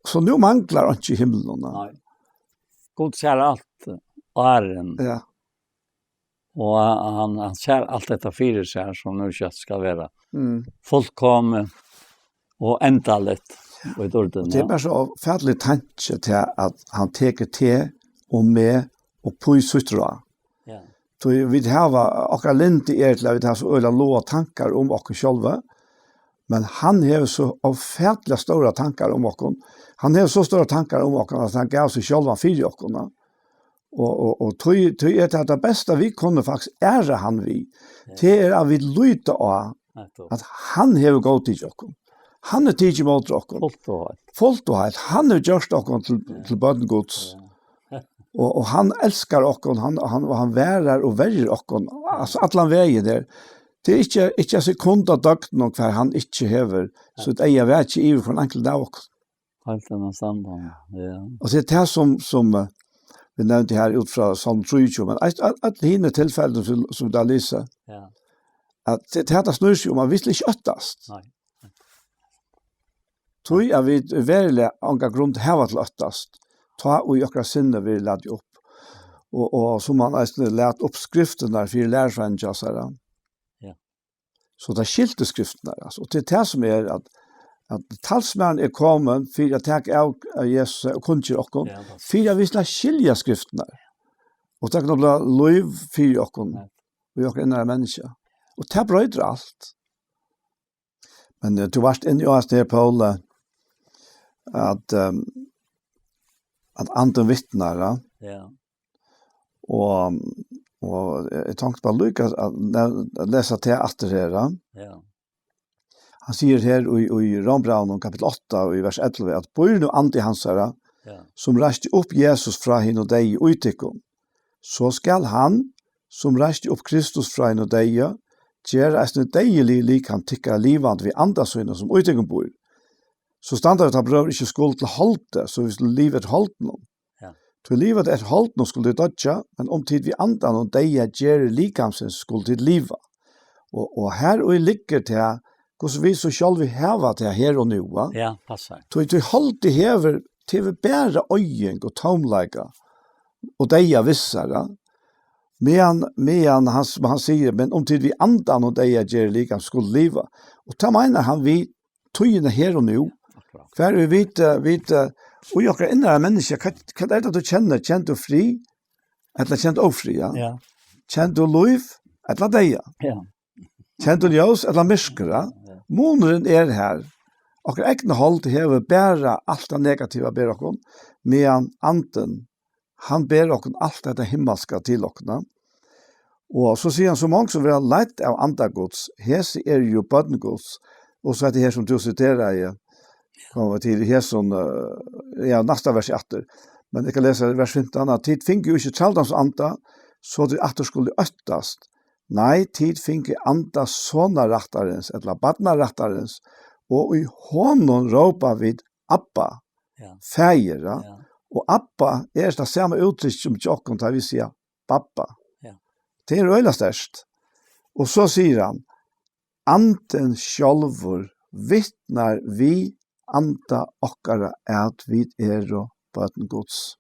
So nú manglar einki í himlunum, ja. Nei. Gud sær alt, áðrenn. Ja. Og hann, hann sær alt hetta fyri sær, sum nú skjótt skal vera Mm. fullkomið og endaligt í dýrdini, Og tað er ja. bara so ófatiligt tanki til at hann tekur teg og meg upp í sítt ráð. Ja. Tí vit hava, okkara lyndi er til at vit hava so øgiliga lágar tankar um okkum sjálv, men hann hevur so ófatiliga stórar tankar um okkum. Hann hevur so stórar tankar um okkum, at hann gav seg sjálvan fyri okkum, ja. Og, og, og tí, tí er tað, tað besta, vit kunnu faktiskt æra hann við. Ja. Tað er, at vit líta á, Nettopp. at hann hevur góðtikið okkum. Hann hevur tikið ímóti okkum. Fult og heilt. Fult og heilt. Hann hevur gjørt okkum til, Ja. til børn Guds. Ja. Og, og hann elskar okkum, hann, hann, og hann verjar og verjir okkum, altso, allan vegin her. Tað er ikki, ikki eitt sekund av døgninum, hvar hann ikki hevur Ja. sítt eyga vakið yvir hvønn einkultan av okkum. Heilt annan standard, ja. Og tað er tað sum, sum, eh, vit nevndu her út frá Sálm trýogtjúgu, men øll, øll, øll hini tilfellini sum, sum vit lesa, Ja. at tað, tað, tað snýr seg um, at vit skulu ikki óttast. Nei. Tí at vit veruliga onga grund hava til at óttast, tá ið okkara sinni verður latið upp. Og, og sum hann eisini læt upp skriftirnar fyri lærisveinum hjá sær. Ja. So tað skilti skriftirnar, altso. Og tað er tað sum er, at at talsmaðurin er komin fyri at taka av, av Jesus og kunngera okkum, Ja, takk. fyri at vit skal skilja skriftirnar. Og tað kann blíva lív fyri okkum, Ja. í okkara innra menniskja. Og tað broytir alt. Men, eh, tú varst inni á hasum her, Paul, eh, at, ehm, at andin vitnar, ja. Ja. Og, og eg, eg tonkti bara líka at, at lesa tað aftur her, ja. Ja. Hann sigur her í, í Rómbrævinum kapittul átta og í vers ellivu, at býr nú andi hansara, Ja. sum reisti upp Jesus frá hinum deyðu í tykkum, so skal hann, sum reisti upp Kristus frá hinum deyðu, gera eisini deyðilig likam tykkara livandi við anda sínum, sum í tykkum býr. So standa vit, at brøður ikki skulu til holdið, so vit skulu liva eftir holdinum. Ja. Tí liva eftir holdinum skulu tit doyggja, men um tit við andanum deyða gerðir likamsins, skulu tit liva. Og, og her og liggur tað, hvussu vit so sjálv hava tað her og nú, va? Ja, passar. Tí, tí holdið hevur, hevur bara oyðing og tómleika og deyða vissara. Meðan, meðan hann, hann sigur, men um tit við andanum deyða gerðir likamsins, skulu liva. Og tað meinar hann við tíðina her og nú. Akkurát. Hvar er vit, eh, vit, eh, og í okkara innra menniskja, hvat, hvat er tað, tú kennir? Kennir tú frið, ella kennir tú ófrið, ja? Ja. Kennir tú lív, ella deyða? Ja. Kennir tú ljós, ella myrkur, ja? Ja. Munurin er her. Okkara egna hold hevur bara alt tað negativa at bera okkum, meðan andin, hann ber okkum alt hetta himmalska til okkum. Og so sigur hann, so mong sum verða leidd av anda Guds, hesi eru jú børn Guds, og so hetta her sum tú siteraði, koma til hesum, eh, ja, næsta vers aftur. Men eg skal lesa vers fimtan, at tit fingu jú ikki trældóms anda, so tit aftur skulu óttast. Nei, tit fingu anda sonarættarins, ella barnarættarins, og í honum rópa vit, Abba, Ja. Faðir, ja. Ja. Og Abba er tað sama úttrykk sum hjá okkum, tá vit siga, Babba. Ja. Tað er øgiliga sterkt. Og so sigur hann, Andin sjálvur vitnar við anda okkara, at vit eru børn Guds.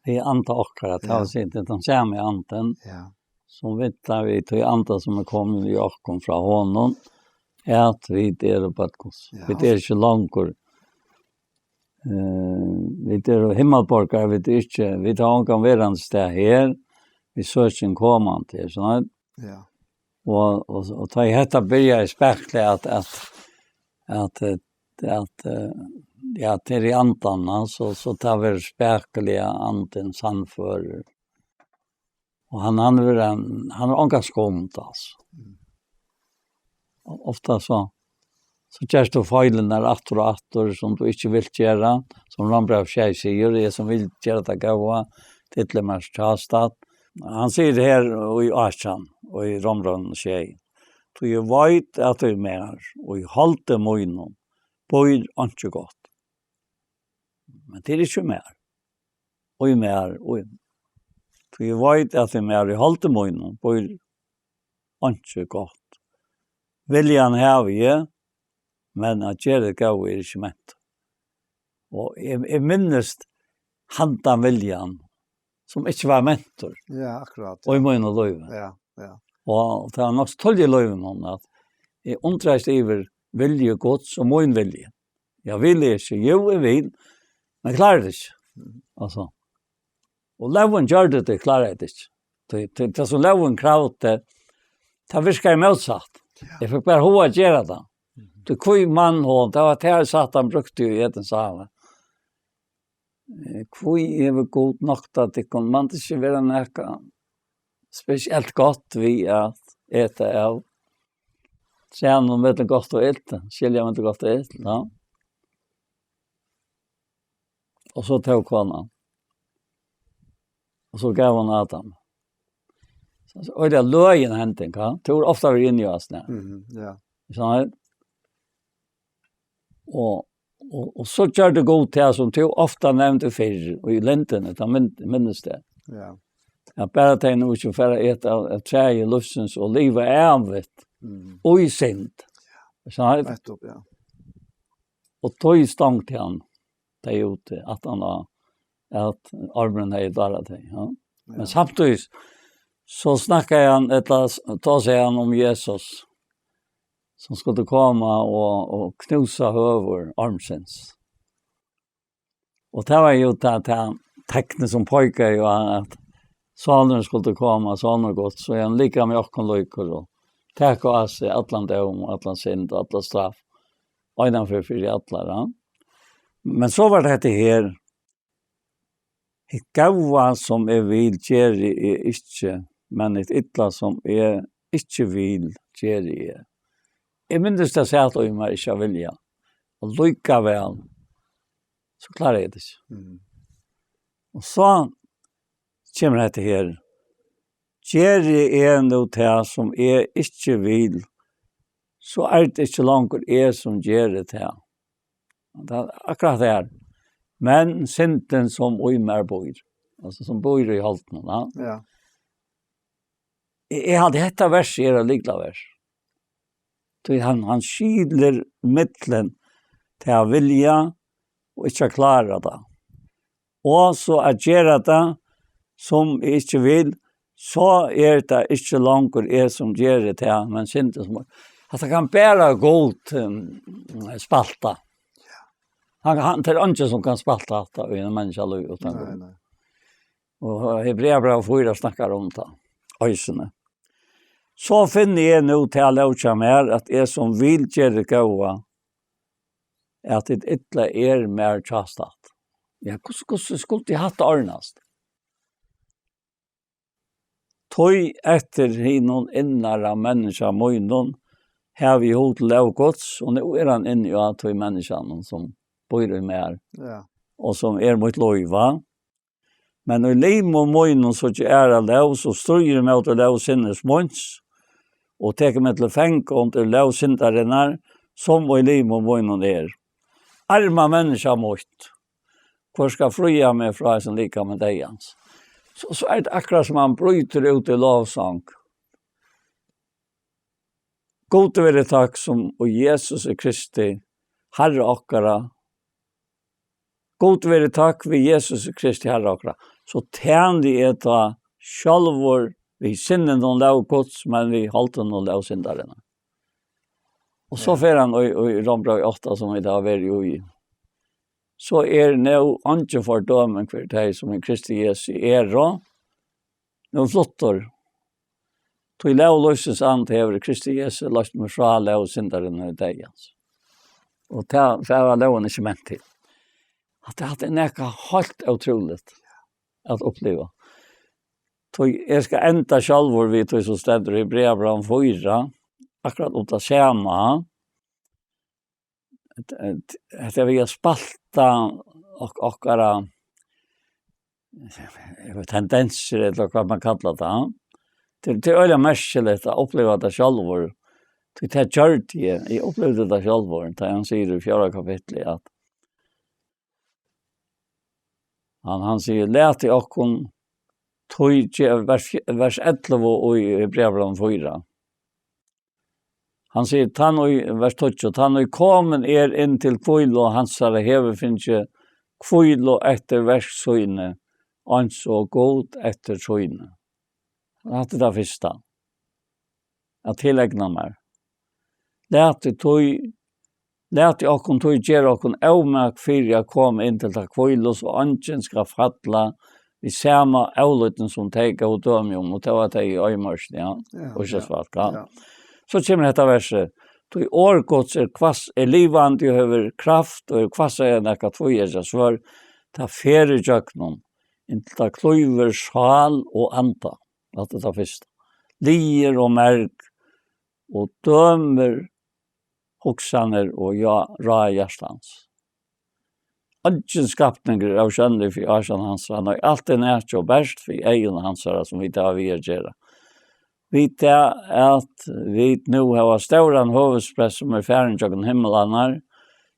Við anda okkara, tað Ja. vil siga, tað er tann sami andin, Ja. sum vitnar við tí anda, sum er komin í okkum frá honum, at vit eru børn Guds. Ja. Vit eru ikki longur, eh, vit eru himmalborgarar, vit eru ikki, vit hava ongan verandi stað her, vit søkja ein komandi, er sant? Ja. Og, og, og tá eg hetta byrjaði spakuliga at, at, at, eh, at, eh, ja, tað er í andan, ja, so, so tað verður spakuliga andin sannførir. Og hann, hann verður ein, hann er ongan skund, altso. Mm. Og ofta so, so gert tú feilirnar aftur og aftur, sum tú ikki vilt gera, sum Rómbrævið sjey sigur, eg sum vil gera tað góða, dilli mær hjá stað. Hann sigur her í átjan, og í Rómbrævinum sjey, Tí eg veit, at í mær, og í holdi mínum, býr einki gott. Men tað er ikki í mær. Og í mær, og í, tí eg veit, at í mær, í holdi mínum, býr einki gott. Viljan havi eg, men at gera tað góða er ikki ment. Og eg, eg minnist handan viljan, sum ikki var mentur Ja, akkurát. og í mínum lívi. Ja, ja. Og tað var nokk so tíðliga í lívinum, at eg undraðist yvir vilja Guds og mín vilji. Eg vil ikki, jú, eg vil, men klári tað ikki. Mhm. Altso. Og lógin gjørdi tað, eg kláraði tað ikki. Tí, tí, tað sum lógin kravdi, tað virkaði mótsatt. Ja. Eg fekk bara hug at gera tað. Mhm. Tí hví man hon, tað var tað, Satan brúkti í Edens hava. Eh, hví hevur Gud noktað tykkum? Man tað ikki vera nakað spesielt gott við at eta av trænum millum gott og ilt, skilja millum gott og ilt, ja. Og so tók hon hann. Og so gav hon Adam. So, so, og tað er løgin hending, ja. Tú er ofta verið inni í oss, ja. Mhm, ja. Sånn er. Og, og, og so gjørdi Gud tað, sum tú ofta nevndi fyrr, og í lindini, tá minn-, minnist tað. Ja. At bara tey nú ikki fara at eta av, av træi lívsins og liva ævigt Mhm. og í synd. Sånn er. Nettopp, ja. Og tá stongdi hann tey úti, at hann var, at ormurin hevði darrað tey, ja. Men Ja. samtíðis, so snakkaði hann, ella s-, tá sigur hann um Jesus. sum skuldi koma og, og knúsa høvur ormsins. Og tað var jú tað, tað teknið sum peikaði á, at sonurin skuldi koma, sonur Guds, og hann líka við okkum líkur, og taka á seg allan dóm og allan synd og alla straff, eina ferð fyri allar, ja. Men so var tað hetta her: Hitt góða sum eg vil, geri eg ikki, men hitt illa sum eg ikki vil, geri eg. Eg minnist, tað sat í mær ikki at vilja, og líkavæl, so kláraði eg tað ikki. Mm. Og so kemur hetta her: Geri eg nú tað, sum eg ikki vil, so er tað ikki longur eg, sum geri tað. Tað er akkurát tað her. Men syndin, sum í mær býr, altso, sum býr í holdinum, ja. Ja. Eg, eg haldi, hetta versið er eitt lyklavers. Tí hann, hann skilir millum tað at vilja og ikki at klára tað. Og so at gera tað, sum eg ikki vil, so er tað ikki longur eg, sum geri tað, men syndin, sum... Hatta kann bara Gud, um, spalta. Hann, hann, tað er eingin, sum kann spalta hatta í ein menniskja lív uttan Gud. Nei, nei. Og Hebreabræv fýra snakkar um tað eisini. So finni eg nú ta lóg hjá mær, at eg, sum vil gera tað góða, at hitt illa er mær hjástatt. Ja, hvussu, hvussu skuldi hatta ordnast? Tí eftir hinum innara menniskja mínum havi eg hug til lóg Guds, og nú er hann inni á tí menniskjanum, sum býr í mær, ja, og sum er mítt lív, va? Men í limum mínum síggi eg aðra lóg, sum stríðir móti lóg sinnis míns, og tekur meg til fanga undir lóg syndarinnar, sum í limum mínum er. Arma menniskja mítt, hvør skal fría meg frá hesum likami deyðans? So, so er tað akkurát, sum hann brýtur út í lovsang. Gud veri takk, sum í Jesusi Kristi, Harra okkara, Gud veri takk við Jesusi Kristi, Harra okkara, so tæni eg tá sjálvur við sinninum lóg Guds, men við holdinum lóg syndarinnar. Og so, ja, fer hann í, í Rómbræv átta, sum vit hava verið í. So er nú eingin fordøming fyri tey, sum í Kristi Jesu eru nú fluttir. Tí lóg lívsins andi hevur í Kristi Jesu loyst meg frá lóg syndarinnar og deyðans. Og tað, tað var lógin ikki ment til. At tað, at tað er nakað heilt ótrúligt at uppliva. Tí eg skal enda sjálvur við tí, sum stendur í Hebreabrævinum fýra, akkurát um tað sama. Hetta, hetta við at spalta ok-, okkara, eh, tendensir, ella hvat man kallar tað. Tað, tað er øgiliga merkiligt at uppliva tað sjálvur. Tí tað gjørdi eg. Eg upplivdi tað sjálvur, tá hann sigur í fjórða kapitli, at hann, hann sigur: Latið okkum tí ge-, vers, vers ellivu í Hebreabrævinum fýra. Hann sigur, tann í, vers tíggju, tann í komin er inn til hvílu hansara hevur fingið hvílu eftir verk síni, eins og Gud eftir síni. Hatta er tað fyrsta. At tilegna mær. Latið tí, latið okkum tí gera okkum ómak fyri at koma inn til ta hvílu, so eingin skal falla við sama ólýdni sum tey góvu dømi um, og tað var tey í oyðimørkini, ja, ja, og Ísraelsfólk, ja, ja. So kemur hetta versið: Tí orð Guds er hvass, er livandi og hevur kraft og er hvassari enn nakað tvíeggað svørð, tað fer ígjøgnum, inntil tað klývur sál og anda, hatta er tað fyrsta, liðir og merg, og dømir hugsanir og ja-, ráð hjartans. Eingin skapningur er ósjónligur fyri ásjón hansara, nei, alt er nakið og bert fyri eygum hansara, sum vit hava við at gera. Vit tað, at vit nú hava stóran høvuðsprest, sum er farin gjøgnum himlarnar,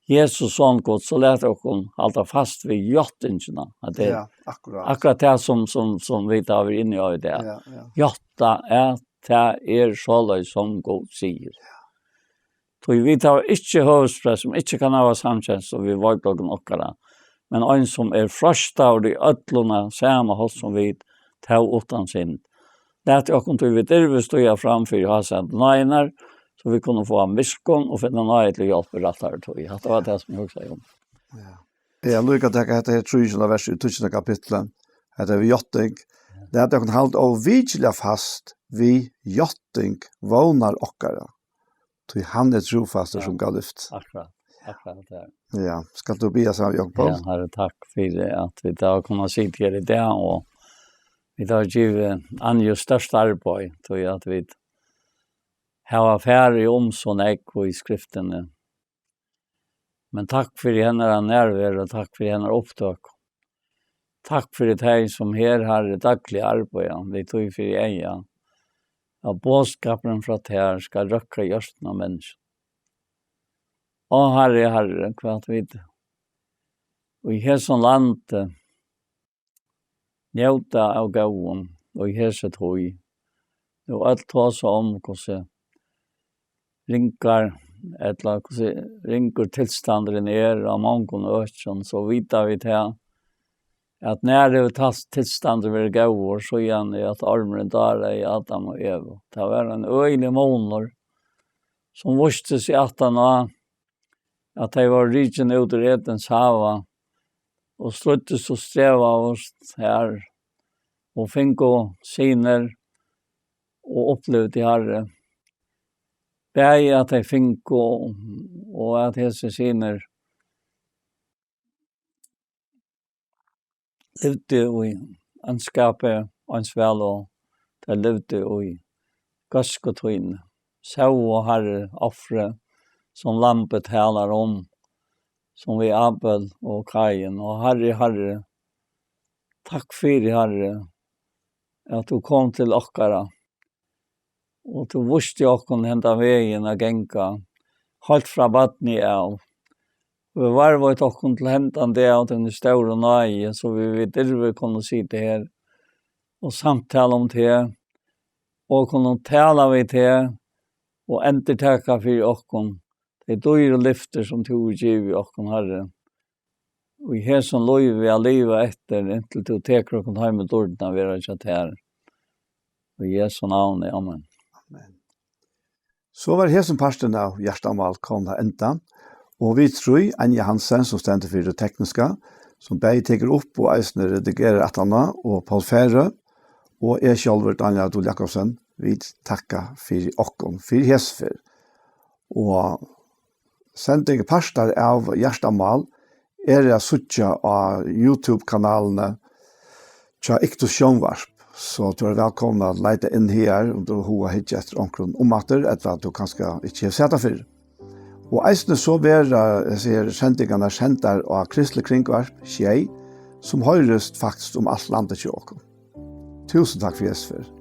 Jesus, Son Guds, so lat okkum halda fast við játtingina. At tað er, ja, akkurát, akkurát tað, sum, sum, sum vit hava verið inni á í dag. Ja, ja. Játta at tað er soleiðis, sum Gud sigur. Tí vit hava ikki høvuðsprest, sum ikki kann hava samkenslu við veikleikum okkara, men ein, sum er freistaður í øllum á sama hátt sum vit, tó uttan synd. Latið okkum tí við dirvi stíga fram fyri hásæti náðinnar, so vit kunnu fáa miskunn og finna náði til hjálp í rættari tíð. Hatta var tað, sum eg hugsaði um. Ja. Ja, líka taka hetta her trýogtjúgunda vers í tíggjunda kapitli. Hetta er við játting. Lat okkum halda óvikiliga fast við játting vónar okkara. Tí hann er trúfastur, ja, sum gav lyfti. Akkurát, akkurát, ja. Ja, skalt tú biðja saman við okkum, Poul? Ja, Harri, takk fyri at vit hava kunnað sita her í dag, og vit hava givið Anju stórt arbeiði, tí at vit hava farið um so nógv í skriftini. Men takk fyri hennara nærveru, og takk fyri hennara upptøku. Takk fyri tey, sum her, Harri, dagliga arbeiða við tí fyri eyga, at boðskapurin frá tær skal røkka hjørtuni á menniskjum. Ó, Harri, Harri, hvat vit í hesum landi njóta av góðum í hesi tíð. Nú øll tosa um, hvussu ringar, ella hvussu ringur tilstandurin er á mongum økjum, so vita vit tað, at nær hevur tas-, tilstandurin verið góður, síðani at ormurin dáraði Adam og Evu. Tað var ein øgiligur munur, sum vísti seg aftan á, at tey vóru rikin út úr Edens hava og stríddust og strevaðust har og fingu synir og upplivdu, Harri, bæði at tey fingu og at hesir synir livdu í einskapi eins væl og tey livdu í góðskutíðini. Sóu, Harri, ofrið, sum lambið talar um, sum við Abel og Kain. Og Harri, Harri, takk fyri, Harri, at tú kom til okkara. Og tú vísti okkum henda vegin at ganga, heilt frá barni av. Og varðveitt okkum til hendan dag av tíni stóru náði, so vit við dirvi kunnu sita her og samtala um teg, og kunnu tala við teg og endurtaka fyri okkum tey dýru lyftir, sum tú hevur givið okkum, Harri. Og í hesum lívi at liva eftir, inntil tú tekur okkum heim í dýrdina, vera hjá tær. Í Jesu navni, amen. Amen. So var hesin parturin av Hjartamál komin at enda, og vit trý, Anja Hansen, sum stendur fyri tað tekniska, sum bæði tekur upp og eisini redigerar aftaná, og Poul Færø, og eg sjálvur, Dánjal Dul Jakobsen, vit takka fyri okkum, fyri hesa ferð. Og sending, partar av Hjartamál er at síggja á YouTube-kanalini hjá Iktus Sjónvarp. So tú ert vælkomin at leita inn her, um tú hevur hug at hyggja eftir onkrum umaftur, ella at tú kanska ikki hevur sæð tað fyrr. Og eisini so verða hesar her sendingarnar sendar á Kristelig Kringvarp sjey, sum hoyrist faktiskt um alt landið hjá okkum. Túsund takk fyri hesa ferð.